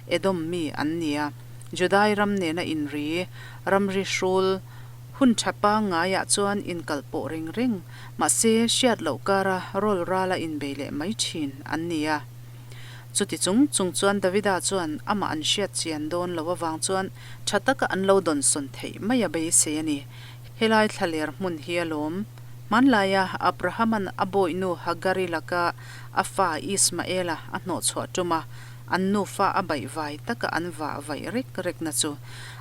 Edom mi an ni a. Judai ram nena inri, ramri hrul, hun tha pangngaiah chuan inkal pawh reng reng, mahse hriat loh kara rawl rala inbei leh mai thin an ni a. Chuti chung chung chuan Davida chuan amah an hriat chian dawn loh avang chuan tha taka an lo dawnsawn theih mai a beisei a ni. Helai thlaler hmun hi a lawm. Hmanlaia Abrahama'n a bawihnu Hagari laka a fa Ismaela a hnawhchhuah tum a, an nufa a baihvai taka an vah vaih rek rekna chu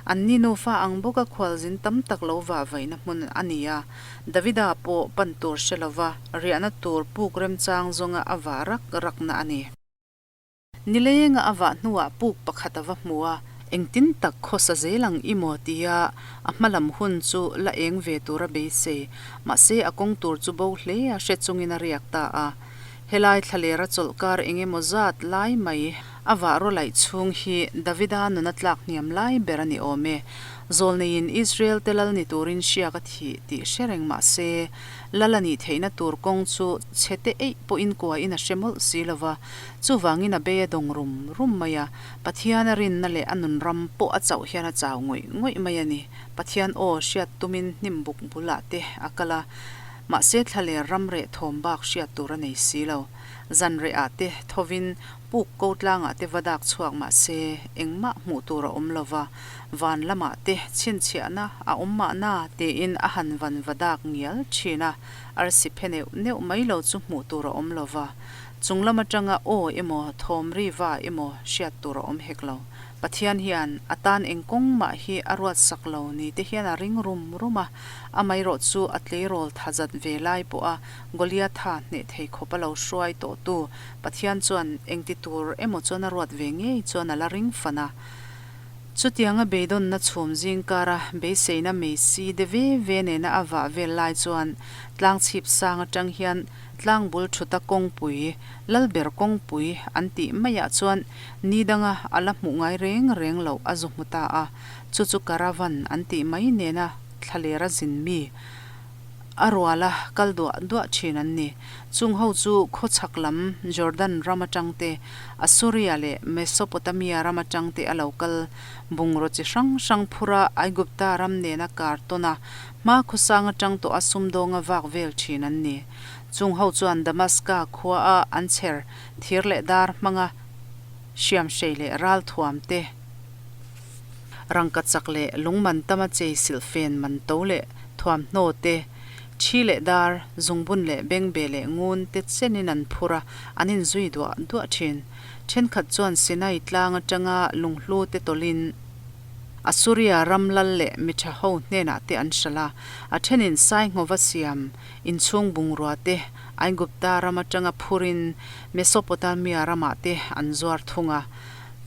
anni nufa ang bawka khualzin tam tak lo vah vaihna hmun a ni a. Davida pawh pan tur hre lova riahna tur puk remchang zawnga a vah rak rakna a ni. Nilenga a vah hnuah puk pakhat a va hmu a, engtin tak khawsa zel ang i maw tia a hma lam hun chu la eng ve tur a beisei. Mahse a kawng tur chu bo hle a hre chungin a riak ta a. Helai thlalera chawlhkar eng emaw zat lai mai a vah raw laih chhung hi Davida nuna tlak hniam lai ber a ni awm e. Zawlneiin Israel te lal ni turin hriak a thih tih hre reng mah se, lal a nih theihna tur kawng chu chhe te eih pawhin kuain a hre mawlh si lo va, chuvangin a bei a dawng rum rum mai a. Pathian a rinna leh a nun ram pawh a chauh hian a chau ngawih ngawih mai a ni. Pathian aw hriat tumin hnim buk bulah te a kal a, mahse thlaler ram reh thawm bak hriat tur a nei si lo. Zan rehah te thovin puk ko tlangah te va dak chhuak mah se engmah hmuh tur a awm lo va, van lamah te chhinchhiahna a awm mahna tiin a han van va dak ngial thin a, arsi phe neuh neuh mai lo chu hmuh tur a awm lo va, chung lam atanga aw emaw thawm ri va emaw hriat tur a awm hek lo. Pathian hian a tan eng kawng mah hi a ruat sak lo ni te hian a ring rum rum a, amaherawh chu a tleirawl tha zat ve lai pawha Goliatha hneh thei khawp a lo hruai tawhtu Pathian chuan engti tur emaw chuan a ruat ve ngei chuan a la ring fan a. Chutianga beidawnna chhum zing kara beiseina meisi de ve ve nena a vah vel lai chuan tlang chhip sang atang hian tlang bul thuta kawngpui, Lalber kawngpui an tih maiah chuan ni danga a la hmuh ngai reng reng loh a zu hmu ta a. Chu chu caravan an tih mai nena thlalera zin mi A ruala kal duah duah thin an ni. Chung ho chu khawchhak lam Jordan ram atang te, Assuria leh Mesopotamia ram atang te a lo kal. Bungraw chi hrang hrang phura Aigupta ram nena kar tawn a, hma khawsang atang tawh a sumdawnga vak vel thin an ni. Chung ho chuan Damaska khua a an chher thir leh dar hmanga hriamhrei leh ralthuam te, Rangkachak leh lungman tama chei silhfen man to leh thuamhnaw te, thi leh dar, zungbun leh bengbeh leh ngun te chenin an phur a, an inzui duah duah thin. Thenkhat chuan Sinai tlang atanga lunghlu te tawlhin Assuria ram lal leh mi tha ho hnenah te an hralh a, a thenin Sainghova siam inchhung bungrua te Aigupta ram atanga phurin Mesopotamia ramah te an zuar thung a.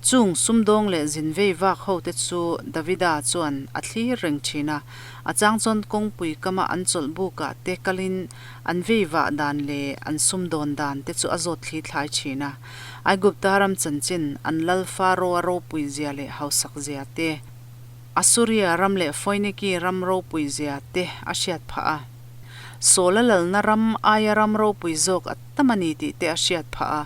Chung sumdawng leh zin vei vak ho te chu Davida chuan a thlir reng thin a, a chang chuan kawngpui kama an chawlh bukah te kalin an vei vah dan leh an sumdawn dan te chu a zawt thli thlai thin a. Aigupta ram chanchin, an lal Faro-a ropui zia leh hausak zia te, Assuria ram leh Foiniki ram ropui zia te a hriat phah a. Saul-a lalna ram aia ram ropui zawk a tam a ni tih te a hriat phah a.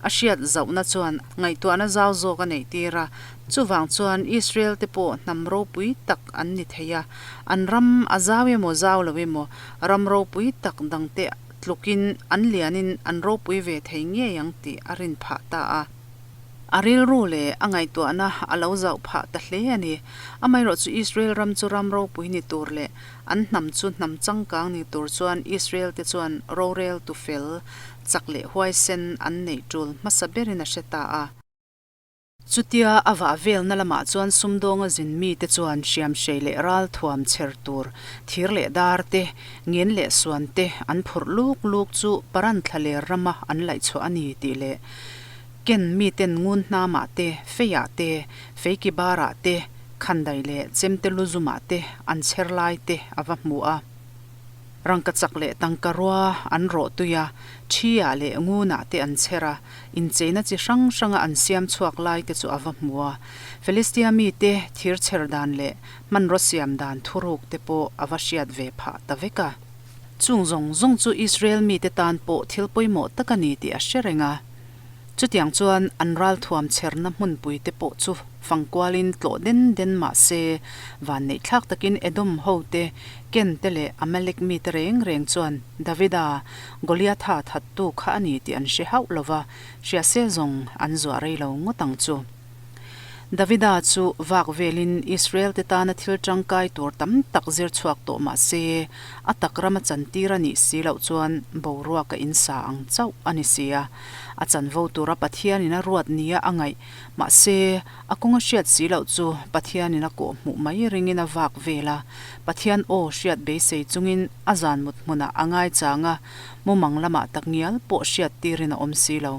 A hriat zauhna chuan ngaihtuahna zau zawk a neih tir a, chuvang chuan Israel te pawh hnam ropui tak an ni thei a, an ram a zau emaw zau lo emaw ram ropui tak dangte tlukin an lianin an ropui ve thei ngei ang tih a rin phah ta a. A rilru leh a ngaihtuahna a lo zauh phah ta hle a ni. Amaherawhchu Israel ram chu ram ropui ni tur leh An hnam chu hnam changkang ni tur chuan Israel te chuan rorel tu fel, chak leh huaisen an neih tul hmasa berin a hre ta a. Chutia a vah velna lamah chuan sumdawnga zin mite chuan hriamhrei leh ralthuam chher tur thir leh dar te, ngen leh suan te an phurh luk luk chu Paran thlaler rama an laihchhuah a ni tih leh Ken miten ngun hnamah te, feiah te, feiki barah te, khandai leh chemte lu zumah te an chher lai te a va hmu a. Rangkachak leh tangka rua an rawh tui a, thi-ah leh ngunah te an chher a, incheina chi hrang hranga an siam chhuak lai te chu a va hmu a. Filistia mite thir chher dan leh hmanraw siam dan thuruk te pawh a va hriat ve phah ta vek a. Chung zawng zawng chu Israel mite tan pawh thil pawimawh tak a ni tih a hre reng a. Chutiang chuan an ralthuam chherna hmunpui te pawh chu fangkualin tlawh den den mah se, vanneihthlak takin Edom hote, Ken te leh Amalek mite reng reng chuan Davida, Goliatha thattu kha a ni tih an hre hauh lo va, hria se zawng an zuah rei lo ngawt ang chu. Davida chu vak velin Israel te tana thil tangkai tur tam tak zir chhuak tawh mah se, a tak rama chantir a nih si loh chuan boruak a insa ang chauh a ni si a. A chanvo tura Pathianin a ruat nia a ngaih mah se, a kawng a hriat si loh chu Pathianin a kawh hmuh mai ringin a vak vel a. Pathian aw hriat beisei chungin a zan mut hmunah a ngaichang a, mumang lamah takngial pawh hriat tirin a awm si lo.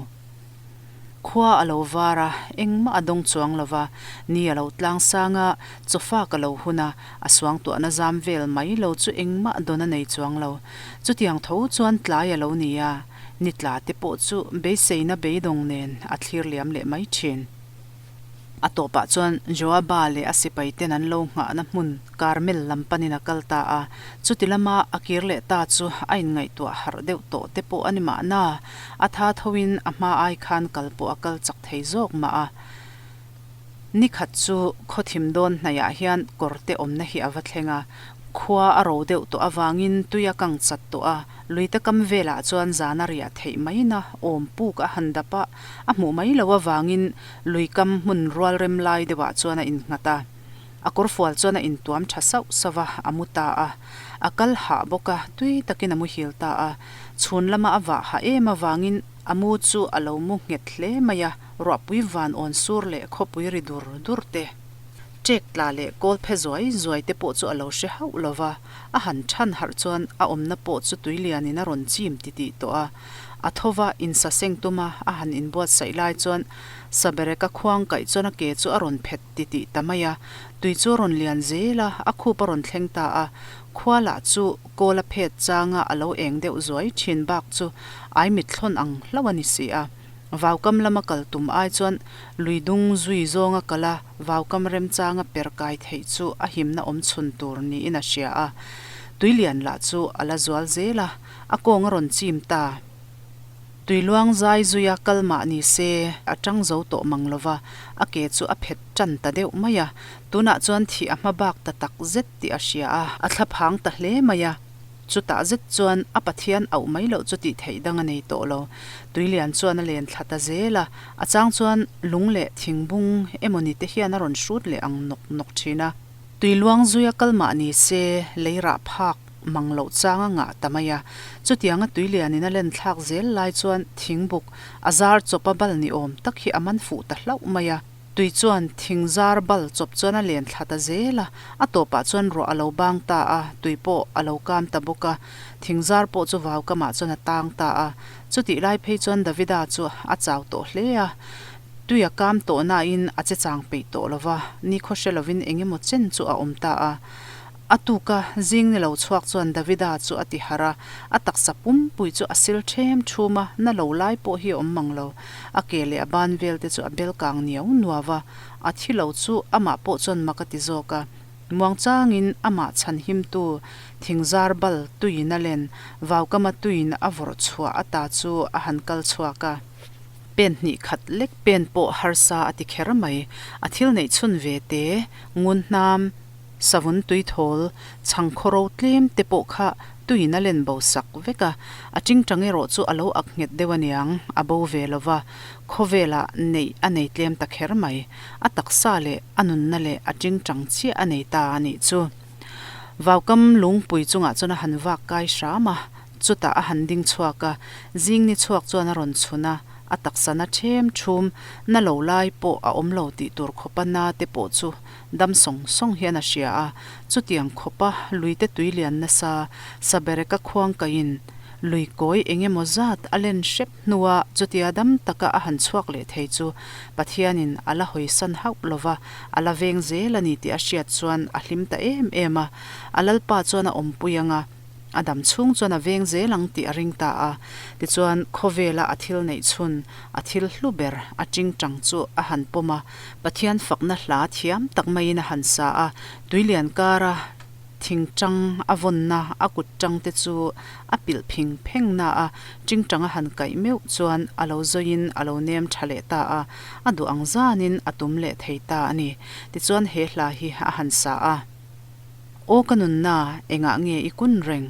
Khua a lo var a, engmah a dawng chuang lo va, ni a lo tlang sang a, chawfak a lo hun a, a suangtuahna zam vel mai lo chu engmah dawn a nei chuang lo. Chutiang tho chuan tlai a lo ni a, ni tla te pawh chu beiseina beidawng nen a thlir liam leh mai thin. A tawpah chuan Joaba leh a sipaiten an lo nghahna hmun Karmel lam panin a kal ta a. Chuti lama a kir leh ta chu a inngaihtuah harh deuh tawh te pawh a ni mahna, a tha thoin a hma ai khan kal pawh a kal chak thei zawk mah a. Ni khat chu khaw thim dawn hnaihah hian kawr te awmna hi a va thleng a, khua a ro deuh tawh avangin tui a kang chat tawh a, luite kam velah chuan zana riah theih maina awm puk a han dap a, a hmuh mai loh avangin lui kam hmun rual rem lai deuhah chuan a innghat a. A kawrfual chuan a intuam tha sauh sauh a, a mu ta a. A kal hah bawk a, tui takin a muhil ta a. Chhun lama a vah hah em avangin a mu chu a lo mu nghet hle mai a, ruahpui van awn sur leh khawpui ri dur dur te, ṭek tla leh kawl phe zuai zuai te pawh chu a lo hre hauh lo va. A han ṭhan harh chuan a awmna pawh chu tuilianin a rawn chim titih tawh a. A tho va, insaseng tuma a han inbuatsaih lai chuan Sabereka khuang kaih chuan a ke chu a rawn phet titih ta mai a. Tui chu a rawn lian zel a, a khup a rawn thleng ta a. Khua lah chu kawl a phet changa a lo eng deuh zuai thin bak chu ai mitthlawn ang hlauh a ni si a. Vaukam lama kal tum ai chuan lui dung zui zawnga kal a, vaukam remchanga per kai theih chu a himna awm chhun tur niin a hria a. Tuilian lah chu a la zual zel a. A kawng a rawn chim ta. Tui luang zai zuia kal mah ni se, a tang zo tawh mang lo va, a ke chu a phet tan ta deuh mai a. Tunah chuan thih a hma bak ta tak zet tih a hria a, a thla phang ta hle mai a. Chutah zet chuan a Pathian auh mai loh chu tih theih dang a nei tawh lo. Tuilian chuan a len thla ta zel a, a chang chuan lung leh thingbung emawni te hian a rawn hrut leh ang nawk nawk thin a. Tui luang zuia kal mah ni se, lei rah phak mang loh chang a ngah ta mai a. Chutianga tuilianin a len thlak zel lai chuan thingbuk a zar chawp a bal ni awm tak hi a man fuh ta hlauh mai a. Tui chuan thing zar bal chawp chuan a len thla ta zel a, a tawpah chuan ruah a lo bang ta a, tui pawh a lo kam ta bawk a. Thing zar pawh chu vaukamah chuan a tang ta a. Chutih lai phei chuan Davida chu a chau tawh hle a. Tui a kam tawh nain a che chang peih tawh lo va, nikhaw hre lovin eng emaw chen chu a awm ta a. A tuka zing ni lo chhuak chuan Davida chu a ti harh a, a taksa pumpui chu a sil ṭhem ṭhum a, na lo lai pawh hi a awm mang lo. A ke leh a ban vel te chu a bel kang niau nuau a, a thi lo chu amah pawh chuan mak a ti zawk a. Muangchangin amah chhanhimtu thingzar bal tuiin a len, vaukama tuiin a vawrh chhuah ata chu a han kal chhuak a. Pen hnih khat lek pen pawh harsa a ti kher mai. A thil neih chhun ve te, ngun hnam, savun tuithawl, chhang khawro tlem te pawh kha tuiin a len bo sak vek a. A tingtang erawh chu a lo ak nghet deuh aniang, a bo ve lo va, khawvelah neih a nei tlem ta kher mai. A taksa leh a nunna leh a tingtang chiah a nei ta a nih chu. Vaukam lungpui chungah chuan a han vak kai hram a. Chutah a han ding chhuak a, zing ni chhuak chuan a rawn chhun a, a taksa na ṭhem ṭhum, na lo lai pawh a awm lo tih tur khawpa na te pawh chu dam sawng sawng hian a hria a. Chutiang khawpa luite tui lian nasa, Sabereka khuang kaiin lui kawi eng emaw zat a len hrep hnua chutia dam taka a han chhuak leh thei chu Pathianin a la hawisan hauh lova, a la veng zel a ni tih a hriat chuan a hlim ta em em a. A Lalpa chuan a awmpui ang a. A dam chhung chuan a veng zel ang tih a ring ta a. Tichuan, khawvela a thil neih chhun, a thil hlu ber, a tingtang chu a han pawm a. Pathian fakna hla thiam tak maiin a han sa a. Tuilian kara thingṭang a vawnna a kut ṭang te chu a pilh phing pheng na a, ṭingṭang a han kaih meuh chuan a lo zawiin a lo nem ṭha leh ta a, a duh ang zanin a tum leh thei ta a ni. Tichuan he hla hi a han sa a. Aw ka nunna, engah nge i kun reng?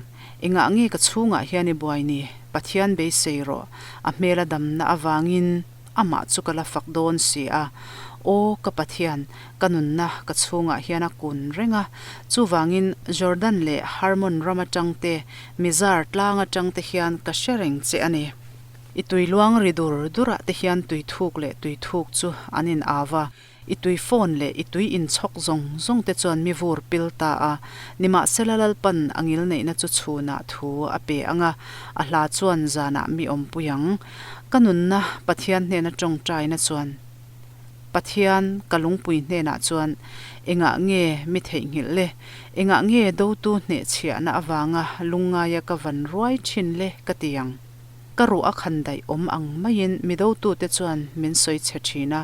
Engah nge ka chhungah hian i buai ni? Pathian beisei rawh, a hmela damna avangin. Amah chu ka la fak dawn si a. Aw, ka Pathian, ka nunna ka chhungah hian a kun reng a. Chuvangin Jordan leh Hermon ram atang te, Mizar tlang atang te hian ka hre reng che a ni. I tui luang ri dur durah te hian tui thuk leh tui thuk chu an in au a. I tui phone leh i tui inchhawk zawng zawng te chuan mi vur pil ta a, nimahsela Lalpan a ngilneihna chu chhunah thu a pe ang a, a hla chuan zanah mi awmpui ang. Ka nunna Pathian hnena tawngtaina chuan Pathian ka lungpui hnenah chuan engah nge mi theihnghilh le? Engah nge dotu hnehchhiahna avanga lungngaia ka van ruai thin le ka ti ang. Ka ruah a khan daih awm ang maiin mi dotute chuan min sawi chhe thin a,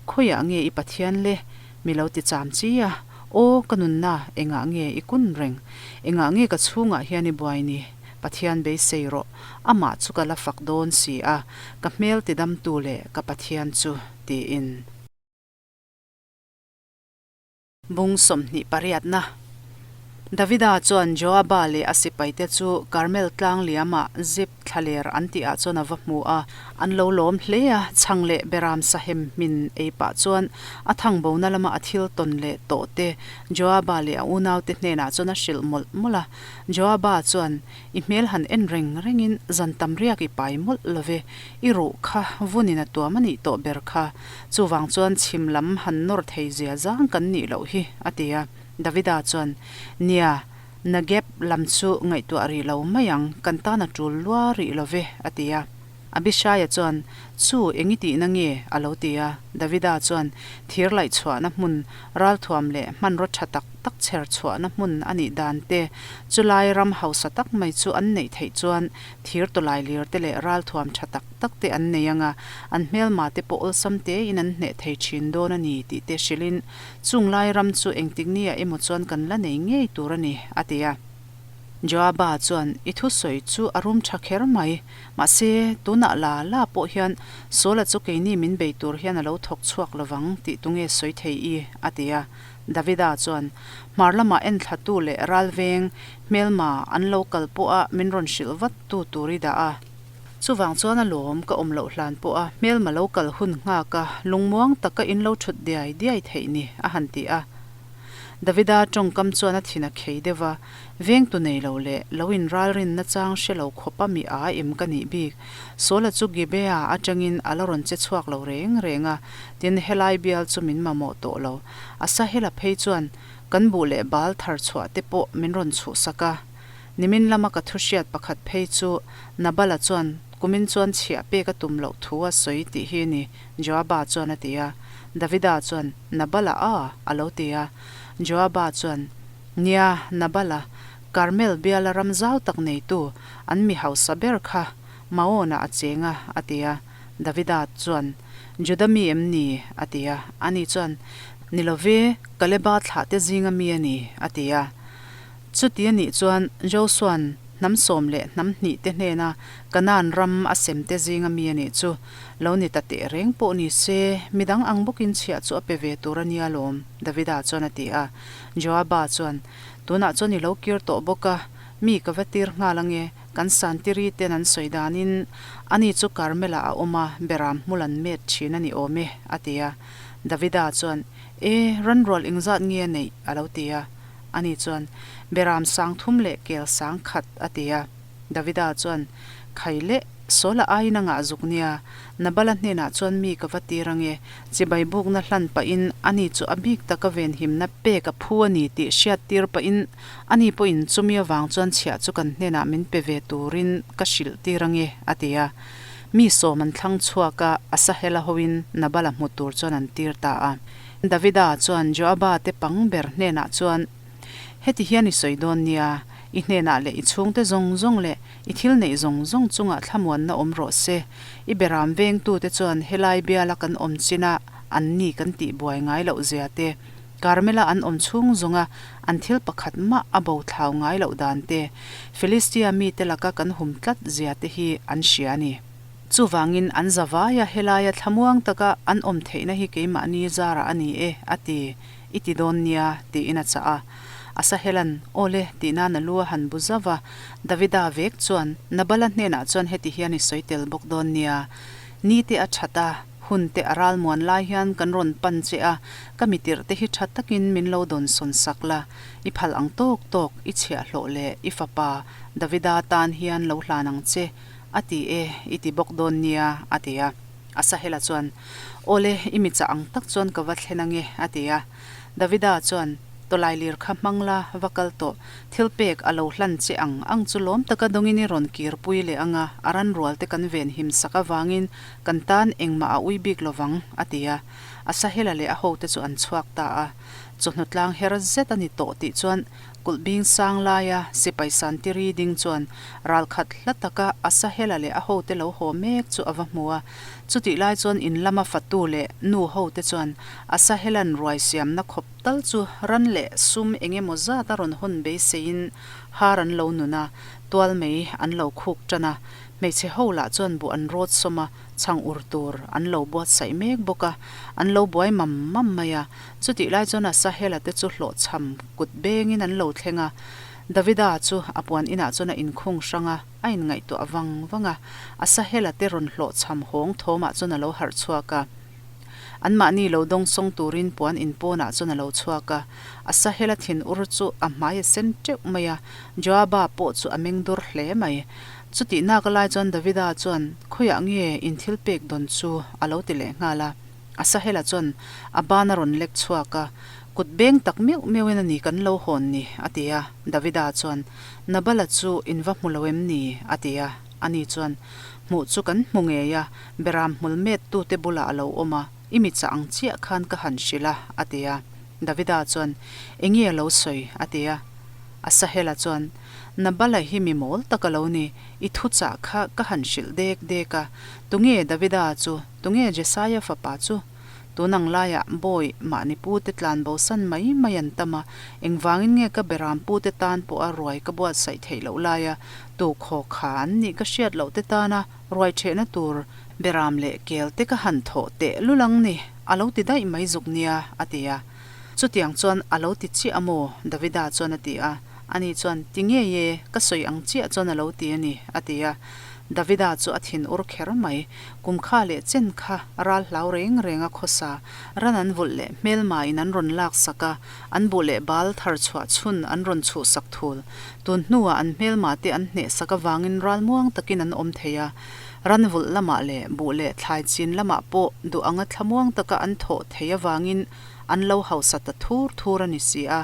Khawiah nge i Pathian le? Mi lo ti cham chi a, Aw, ka nunna, engah nge i kun reng? Engah nge ka chhungah hian i buai ni? Pathian beisei rawh, amah chu ka la fak dawn si a, ka hmel tidamtu leh ka Pathian chu, tiin. Bung 20 pariatna. Davida chuan Joaba leh a sipaite chu Karmel tlang liamah Zip thlaler an tihah chuan a va hmu a. An lo lawm hle a, chhang leh beram sahem hmin ei pah chuan a thangbona lama a thil tawn leh tawh te Joaba leh a unaute hnenah chuan a hrilh mawlh mawlh a. Joaba chuan, I hmel han en reng rengin zan tam riak i pai mawlh lo ve, i ruh kha vunin a tuam a nih tawh ber kha. Chuvang chuan chhim lam han nawr thei zia zang kan nih loh hi, a ti a. Davida chuan, Nia, Nageb lam chu ngaihtuah rih lo mai ang, kan tan a tul lua rih lo ve, a ti a. Abishaia chuan, Chu, eng i tihna nge? a lo ti a. Davida chuan, Thir laih chhuahna hmun, ralthuam leh hmanraw tha tak tak chher chhuahna hmun a nih dan te, chulai ram hausa tak mai chu an neih theih chuan thir tawlai lir te leh ralthuam tha tak tak te an nei ang a, an hmelma te pawh awlsam tein an hneh thei thin dawn a ni tih te hrilhin, Chung lai ram chu engtik nia emaw chuan kan la nei ngei tur a ni, a ti a. Joaba chuan, I thusawi chu a rum tha kher mai. Mahse, tunah la la pawh hian Saula chu keini min bei tur hian a lo thawk chhuak lovang tih tunge sawi thei i? a ti a. Davida chuan, Hmar lamah enthlatu leh ralveng, hmelma, an lo kal pawha min rawn hrilh vat tu tur i dah a. Chuvang chuan a lawm ka awm loh hlan pawha hmelma lo kal hun nghak a, lungmuang taka in lo thut diai diai theih ni, a han ti a. Davida tawngkam chuan a thin a khei deuh va, Vengtu nei lo leh lo inralrin nachang hre lo khawpa mi a em ka nih bik. Sawla chu Gibea atangin a la rawn che chhuak lo reng reng a, tin helai bial chu min mamawh tawh lo. Asahela phei chuan kan buh leh bal thar chhuah te pawh min rawn chhuhsak a. Nimin lama ka thu hriat pakhat phei chu Nabala chuan kumin chuan chhiah pek a tum loh thu a sawi tih hi ni, Joaba chuan a ti a. Davida chuan, Nabala a? a lo ti a. Joaba chuan, Nia, Nabala, Karmel biala ram zau tak neitu, an mi hausa ber kha Maon-ah a cheng a, a ti a. Davida chuan, Juda mi em ni? a ti a. Ani chuan, Ni lo ve, Kaleba thlahte zinga mi a ni, a ti a. Chuti a nih chuan Josua'n hnam sawm leh hnam hnihte hnena Kanaan ram a semte zinga mi a nih chu lo ni ta teh reng pawh ni se, midang ang bawkin chhiah chu a pe ve tur a nia lawm, Davida chuan a ti a. Joaba chuan, Tunah chuan i lo kir tawh bawk a, mi ka va tir nghal ange, kan Santiri ten an sawi danin ani chu Karmel-ah a awm a, beram hmul an met thin a ni awm e, a ti a. Davida chuan, E, ranrual engzat nge a neih? a lo ti a. Ani chuan, Beram sang thum leh kel sang khat, a ti a. Davida chuan, Khai leh, Sawla aiin a ngah zuk nia, Nabala hnenah chuan mi ka va tir ange, chibai bukna hlan pahin ani chu a bik taka venhimna pek a phu a ni tih hriat tir pahin ani pawhin chumi avang chuan chhiah chu kan hnenah min pe ve turin ka hrilh tir ange, a ti a. Mi sawm an thlang chhuak a, Asahela hoin Nabala hmu tur chuan an tir ta a. Davida chuan Joaba te pang ber hnenah chuan, Heti hian i sawi dawn nia, i hnenah leh i chhungte zawng zawng leh i thil neih zawng zawng chungah thlamuanna awm rawh se. I beram vengtute chuan helai biala kan awm chinah an ni kan tih buai ngai loh zia te. Karmela an awm chhung zawnga an thil pakhat mah a bo thlau ngai loh dan te, Filistia mite laka kan hum tlat zia te hi an hria a ni. Chuvangin an zavaia helaia thlamuang taka an awm theihna hi keimahni zarah a ni e, a ti, i ti dawn nia, tiin a chah a. Asahelan, Aw le, tih nan a lu a han bu zauh a. Davida vek chuan, Nabala hnenah chuan heti hian i sawi tel bawk dawn nia. Ni te a that a, hun te a ral muan lai hian kan rawn pan che a, ka mitirh te hi tha takin min lo dawn sawn sak la, i phal ang tawk tawk i chhiahhlawh leh i fapa Davida tan hian lo hlan ang che, a ti e, i ti bawk dawn nia, a ti a. Asahela chuan, Awle, i mi chah ang tak chuan ka va thlen ange, a ti a. Davida chuan, Tawlailir kha hmang la, va kal tawh. Thil pek a lo hlan che ang ang chu lawm taka dawngin i rawn kir pui leh ang a, a ran rual te kan ven him sak avangin kan tan engmah a ui bik lovang, a ti a. Asahela leh a hote chu an chhuak ta a. Chawhnu tlang her zet a ni tawh tih chuan Kulh bing sang laia sipai Santiri ding chuan ralkhat hla taka Asahela leh a hote lo haw mek chu a va hmu a. Chutih lai chuan in lama fatu leh nu hote chuan Asahela'n ruai siamna khawp tal chu ran leh sum eng emaw zat a rawn hawn beiseiin har an lo nun a, tual mei an lo khuk tan a. Hmeichhe ho lah chuan buh an rawt sawm a, chhang ur tur an lo buatsaih mek bawk a, an lo buai mam mam mai a. Chutih lai chuan Asahela te chu hlawhchham kut bengin an lo thleng a, Davida chu a puan inah chuan a inkhung hrang a, a inngaihtuah vang vang a. Asahela te rawn hlawhchham hawng thawmah chuan a lo harh chhuak a. Anmahni lo dawngsawng turin puan in pawnah chuan a lo chhuak a. Asahela thinur chu a hmai a sen teuh mai a, Joaba pawh chu a meng dur hle mai. Chutih nak lai chuan Davida chuan, Khawiah nge in thil pek dawn chu? a lo ti leh nghal a. Asahela chuan a ban a rawn lek chhuak a, Kut beng tak meuh meuhin a ni kan lo hawn ni, a ti a. Davida chuan, Nabala chu in va hmu lo em ni? a ti a. Ani chuan, Hmuh chu kan hmu ngei a, Beram hmul met tute bulah a lo awm a, i mi chah ang chiah khan ka han hrilh a, a ti a. Davida chuan, Enge a lo sawi? a ti a. Asahela chuan, Nabala hi mi mawl tak a lo ni, i thuchah kha ka han hrilh dek dek a, tunge Davida chu? Tunge Jesaia fapa chu? Tun ang laiah bawi mahni pute tlan bosan mai mai an tam a, engvangin nge ka beram pute tan pawha ruai ka buatsaih theih loh laia tu khaw kha an nih ka hriat loh te tana ruai ṭhehna tur beram leh kel te ka han thawh teh lul ang ni, a lo ti daih mai zuk nia, a ti a. Chutiang chuan a lo ti chiah a maw? Davida chuan a ti a. Ani chuan, Ti ngei e, ka sawi ang chiah chuan a lo ti a ni, a ti a. Davida chu a thin ur kher mai. Kum kha leh chen kha ral hlau reng reng a khawsa. Ran an vulh leh hmelma in an rawn lak sak a, an buh leh bal thar chhuah chhun an rawn chhuh sak thul. Tun hnuah an hmelma te an hneh sak avangin ral muang takin an awm thei a. Ran vulh lamah leh buh leh thlai chin lamah pawh duh anga thlamuang taka an thawh thei avangin an lo hausa ta thur thur a ni si a.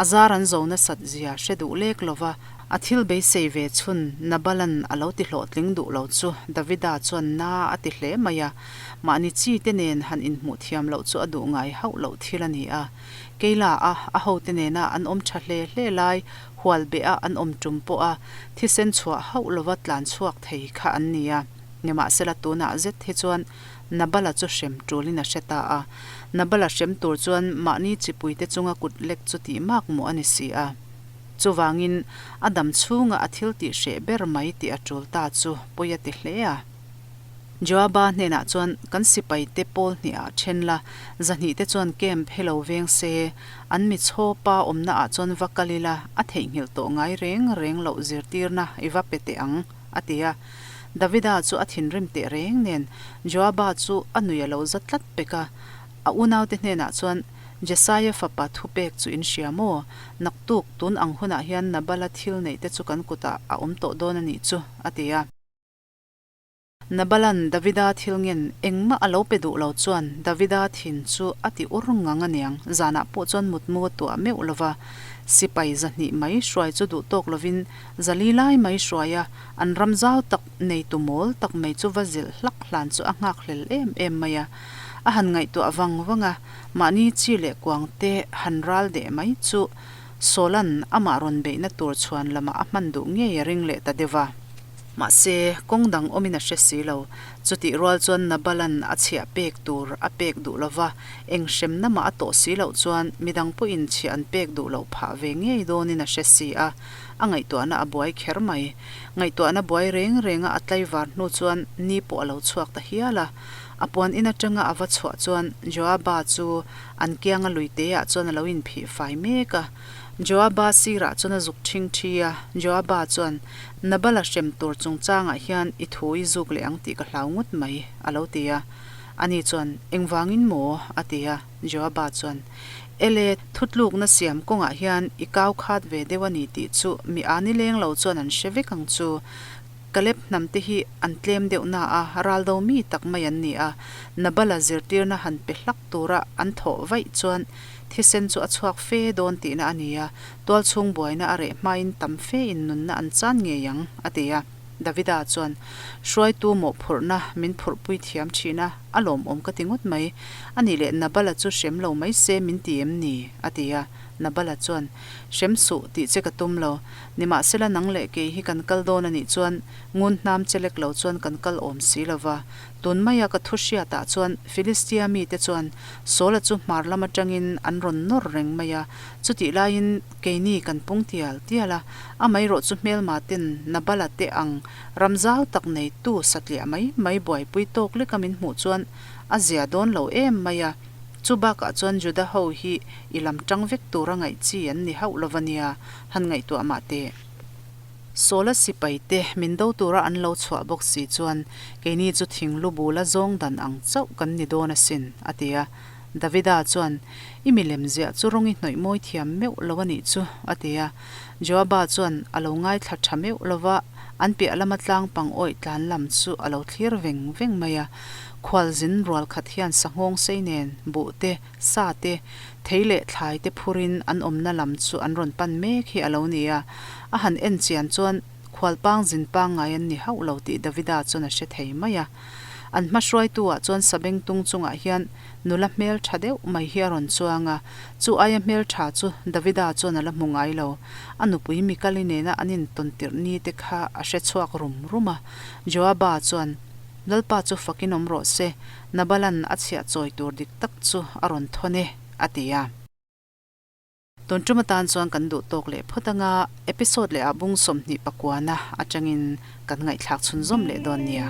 A zar an zo nasat zia hre duh lek lova A thil beisei ve chhun Nabalan a lo ti hlawhtling duh lo chu Davida chuan na a ti hle mai a, mahni chi te nen han inhmuh thiam loh chu a duh ngai hauh loh thil a ni a. Keila a a hote nena an awm tha hle hle lai hual beh a an awm tum pawh a thisen chhuah hauh lova tlan chhuak thei kha an ni a. Nimahsela tunah zet hi chuan Nabala chu hrem tulin a hre ta a, Nabala hrem tur chuan mahni chipuite chunga kut lek chu tih mak mawh a ni si a. Chuvangin, a dam chhunga a thil tih hreh ber mai tih a tul ta chu pawi a ti hle a. Joaba hnenah chuan, Kan sipaite pawl hnihah then la, zahnihte chuan camp he lo veng se, an mi chhaw pa awmnaah chuan va kal ila, a theihnghilh tawh ngai reng reng loh zirtirna i va pe teh ang, a ti a. Davida chu a thinrim teh reng nen, Joaba chu a nui a lo za tlat pek a. A unaute hnenah chuan, Jesaia fapa thupek chu in hria maw? Naktuk, tun ang hunah hian Nabala thil neih te chu kan kutah a awm tawh dawn a nih chu, a ti a. Nabalan Davida thil ngen engmah a lo pe duh lo chuan Davida thin chu a ti ur ngang a niang. Zanah pawh chuan mutmu a tuah meuh lo va, sipai zahnih mai hruai chu duh tawk lovin zali lai mai hruai a, an ram zau tak neitu mawl tak mai chu va zilh hlak hlan chu a nghakhlel em em mai a. A han ngaihtuah vang vang a, mahni chi leh kuang te han ral deh mai chu Sawla'n amah rawn beihna tur chhuan lamah a hman duh ngei a ring leh ta deuh a. Mahse, kawng dang awmin a hre si lo. Chutih rual chuan Nabal-a'n a chhiah pek tur a pek duh lo va, eng hremna mah a tawh si loh chuan midang pawhin chhiah an pek duh loh phah ve ngei dawnin a hre si a, a ngaihtuahna a buai kher mai. Ngaihtuahna buai reng renga a tlaivar hnu chuan ni pawh a lo chhuak ta hial a. A puan in atanga a va chhuah chuan Joaba chu an kianga luiteah chuan a lo inphih fai mek a. Joaba sirah chuan a zuk ṭhing ṭhi a, Joaba chuan, Nabala hrem tur chungchangah hian i thu i zuk leh ang tih ka hlau ngawt mai, a lo ti a. Ani chuan, Engvangin maw? a ti a. Joaba chuan, Ele, thutlukna siam kawngah hian i kau khat ve deuh a ni tih chu mi a ni leng lo chuan an hre vek ang chu. Kaleb hnamte hi an tlem deuh na a, raldo mi tak mai an ni a. Nabala zirtirna han pe hlak tura an thawh vaih chuan Thisen chu a chhuak fe dawn tihna a ni a, tualchhung buaina a reh hmain tam fe in nunna an chan ngei ang, a ti a. Davida chuan, Hruaitu mawhphurhna min phurhpui thiam thin a, a lawmawm ka ti ngawt mai. A nih leh Nabala chu hrem lo mai se min ti em ni? a ti a. Nabala chuan, Hrem suh tih che ka tum lo. Nimahsela nang leh kei hi kan kal dawn a nih chuan ngun hnam che lek lo chuan kan kal awm si lo va. Tun maia ka thu hriatah chuan Filistia mite chuan Saula chu hmar lam atangin an rawn nawr reng mai a, chutih laiin keini kan pung tial tial a, amaherawh chu hmelma ten Nabala te ang ram zau tak neitu satliah mai mai buaipui tawk leka min hmuh chuan a zia dawn lo em mai a, chu bakah chuan Juda ho hi i lam tang vek tura ngaih chi an ni hauh lova nia, han ngaihtuah mah teh. Sawla sipai te min do tura an lo chhuah bawk si chuan keini chu thing lu bula zawng dan ang chauh kan ni dawn asin, a ti a. Davida chuan, I milem ziah chu rawng i hnawih mawi thiam meuh lo a nih chu, a ti a. Joaba chuan a lo ngaithla tha meuh lo va, an piah lama tlang pang awih tlan lam chu a lo thlir veng veng mai a. Khualzin rual khat hian sanghawng sei nen buh te, Sa te, thei leh thlai te phurin an awmna lam chu an rawn pan mek hi a lo ni a, a han en chian chuan khualpang zin pangngai an ni hauh lo tih Davida chuan a hre thei mai a. An hma hruaitu-ah chuan sabengtung chungah hian nula hmel tha deuh mai hi a rawn chuang a, chu aia hmel tha chu Davida chuan a la hmu ngai lo. A nupui Mikali nena an intawn tirh ni te kha a hre chhuak rum rum a. Joaba chuan, Lalpa chu fakin awm rawh se, Nabalan a chhiah chawi tur dik tak chu a rawn thawn e, a ti a. Tun tum atan chuan kan duh tawk leh phawt anga episode leh ah bung 25 atangin kan ngaihthlak chhunzawm leh dawn nia.